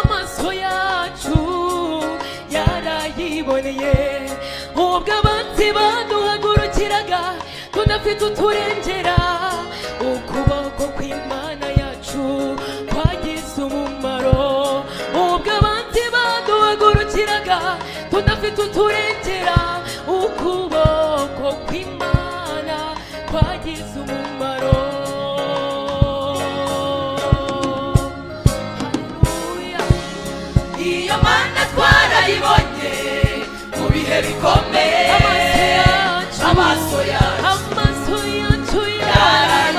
amaso yacu yarayiboneye. Ubwo abanzi baduhagurukiraga tudafite uturengera, ukuboko kw'Imana yacu kwagize umumaro. Ubwo abanzi baduhagurukiraga tudafite uturengera, ukuboko kw'Imana kwagize umumaro. Haleluya. Iyo mana twarayibonye mu bihe bikomeye, Amaso yacu, amaso yacu amaso yacu.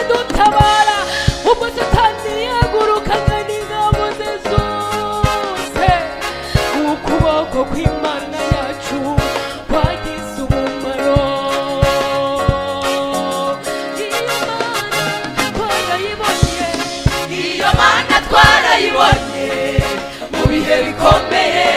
idutabara ubwo Satani yahagurukaga n'ingabo ze zose. Ukuboko kw'Imana yacu kwagize umumaro. Iyo Mana twarayibonye, Iyo Mana twarayibonye mu bihe bikomeye.